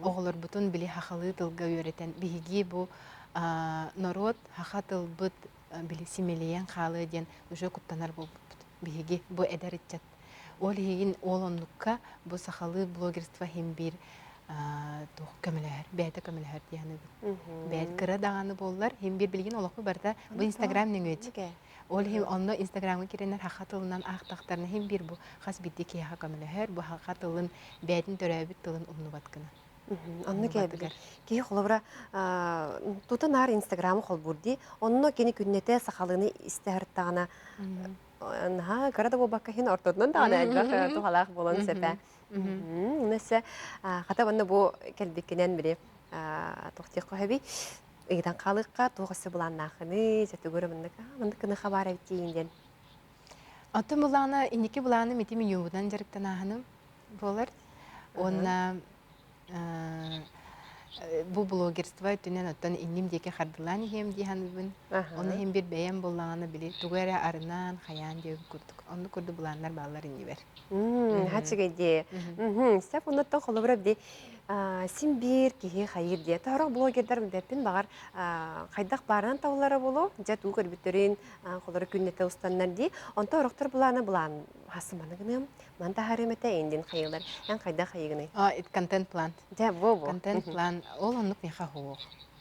Оҕолорбутун били хахалыы тылга үөрэтэн, биһиги бу норуот хаха тылбыт били симэлийэн хаалыа диэн уже куттанар буолбуппут. Биһиги бу эдэр ыччат. Ол иһигин ол оннукка бу сахалыы блогерство иһин биир туох көмөлөһөр, бэйэтэ көмөлөһөр дии саныыбын. Бэйэт кыра даҕаны буоллар, иһин биир билигин олохпут барыта бу Инстаграм нөҥүөчү. Ол иһин онно Инстаграмҥа киирэннэр саха тылынан аахтахтарына иһин биир бу хас биирдии киһиэхэ көмөлөһөр, бу саха тылын бэйэтин төрөөбүт тылын умнубат гына. Онно кээбигэр киһи холобура тута наар Инстаграмы холбуур дии. Онно кини күннэтэ сахалыыны истэ сырыттаҕына наһаа кыра да буолбакка иһин ортотунан даҕаны элбэх туһалаах буолан сөп. Өссө хата уонна бу кэлбиккинэн били туох диэххэ сөбүй? ыйытан хаалыахха туох өссө былааннааххыный, дьэ тугу эрэ маннык маннык гыныха баар эбит диин диэн. Оттон былаана инники былааным ити менюбунан дьарыктанааһыным буолар. Уонна бу блогерство өттүнэн оттон инним диэки хардылаан иһиэм дии саныыбын. Оны иһин бир бэйэм буллаҕына били тугу эрэ арынаан, хайаан диэбит курдук. Оннук курдук былааннар бааллар иннибэр. Хачыгай дии. Сөп оннуттан холобура били син биир киһи хайыыр дии. Тоһорох блогердар билбэппин баҕар хайдах баарынан табыллара буолуо. Дьэ туу көрбүттэрин холору күннэтэ устаннар дии. Онто орохтор былаана былаан хасыманы гыныам. Ман таһаарыам этэ индин хайыылар. Эн хайдах хайыгыный? Контент план. Дьэ бу бу. Контент план ол оннук миэхэ суох.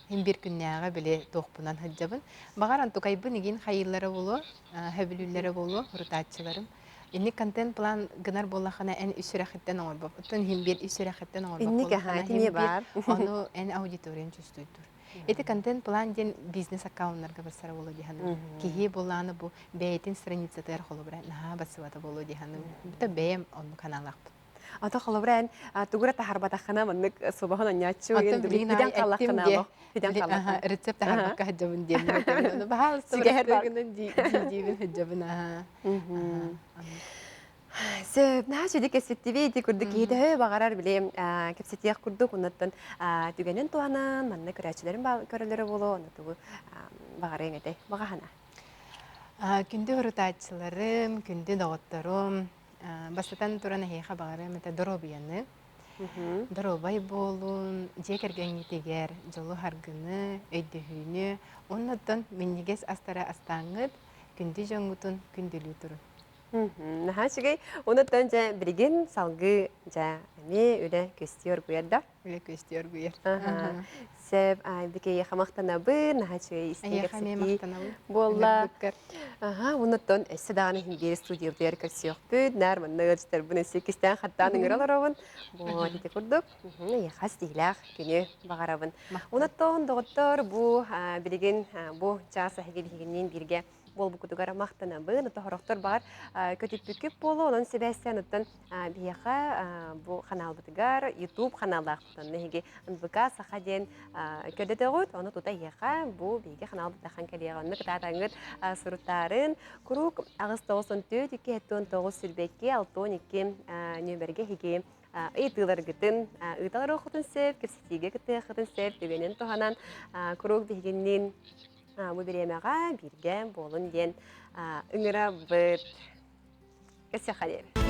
Мин биир күннээҕи били туохпунан сылдьабын. Баҕар антукайбын игин хайыыллара буолуо, сөбүлүүллэрэ буолуо, урутааччыларым. Инник контент план гынар буоллахына эн үс сүрэхиттэн оҥорбоп. Оттон иһин биир үс сүрэхиттэн оҥорбоп Инник аха, буоллахына ити эмиэ иһин биир баар. ону эн аудиториян чувствуйдуур. Ити контент план диэн бизнес аккауннарга барсара буолуо дии саныыбын. Киһи булааны бу бэйэтин страницатыгар холобура наһаа бассыбата буолуо дии саныыбын. Бүтэ бэйэм оннук санаалаахпын. Ата холобура эн тугура таһарбатаххына маннык субаһын онньооччу Оттон билигин бүтэн аайы эттим қаллаххына диэ. олох бүтэн қаллаххына. Рецепт таһарбакка сылдьабын диэн этэбин. Ону баһаалыста Сүгэһэр бар. гынан диибин сылдьабын аха. Сөп, наһаа сүдү кэпсэттибит ити курдук киһи төһө баҕарар били кэпсэтиэх курдук оннуттан түгэнин туһанан манна көрөөччүлэрин көрөлөрө буолуо онно тугу баҕарыаҥ этэй баҕаһына. Күндү урутааччыларым, күндү доҕотторум, бастатан туран эһиэхэ баҕарыам этэ доруобуйаны. Доруобай буолун, дьиэ кэргэҥҥитигэр дьолу-саргыны, өйдөһүүнү, уонна минньигэс астары астааҥҥыт, күндү дьоҥҥутун күндүлүү турун. Наһаа үчүгэй. Онуттан дьэ билигин салгыы дьэ эмиэ үлэ көстүү оргуйар да? Үлэ көстүү оргуйар. Сөп, бикэйиэхэ махтанабын, наһаа үчүгэй истиҥ кэпсэтии буолла. Аха, онуттан өссө даҕаны иһин биир студиябытыгар көрсүөхпүт. Наар манна ыалдьыттарбын өссө иккистээн хаттаан ыҥыра олоробун. Бу ити курдук эйиэхэ ситиһиилээх күнү баҕарабын. Онуттан доҕоттор бу билигин бу чаас эһиги биһигинниин бииргэ буолбуккутугар махтанабын. Тоһорохтор баҕар көтүппүккүт буолуо, онон сибээстээн оттон биһиэхэ бу ханаалбытыгар YouTube ханааллаахпыт. Онно эһиги НВК Саха диэн көрдөтөҕүт, ону тута эһиэхэ бу биһиги ханаалбыт тахан кэлиэҕэ. Онно кытаатаҥҥыт суруттаарын куруук 894 279 22 62 нүөмэргэ эһиги ыйытыыларгытын ыыталар охотун сөп, кэпсэтиигэ кыттыаххытын сөп, түгэнин туһанан куруук биһигинниин Бу бириэмэҕэ бииргэ буолун диэн ыҥырабыт. Кэсиэхэ диэри.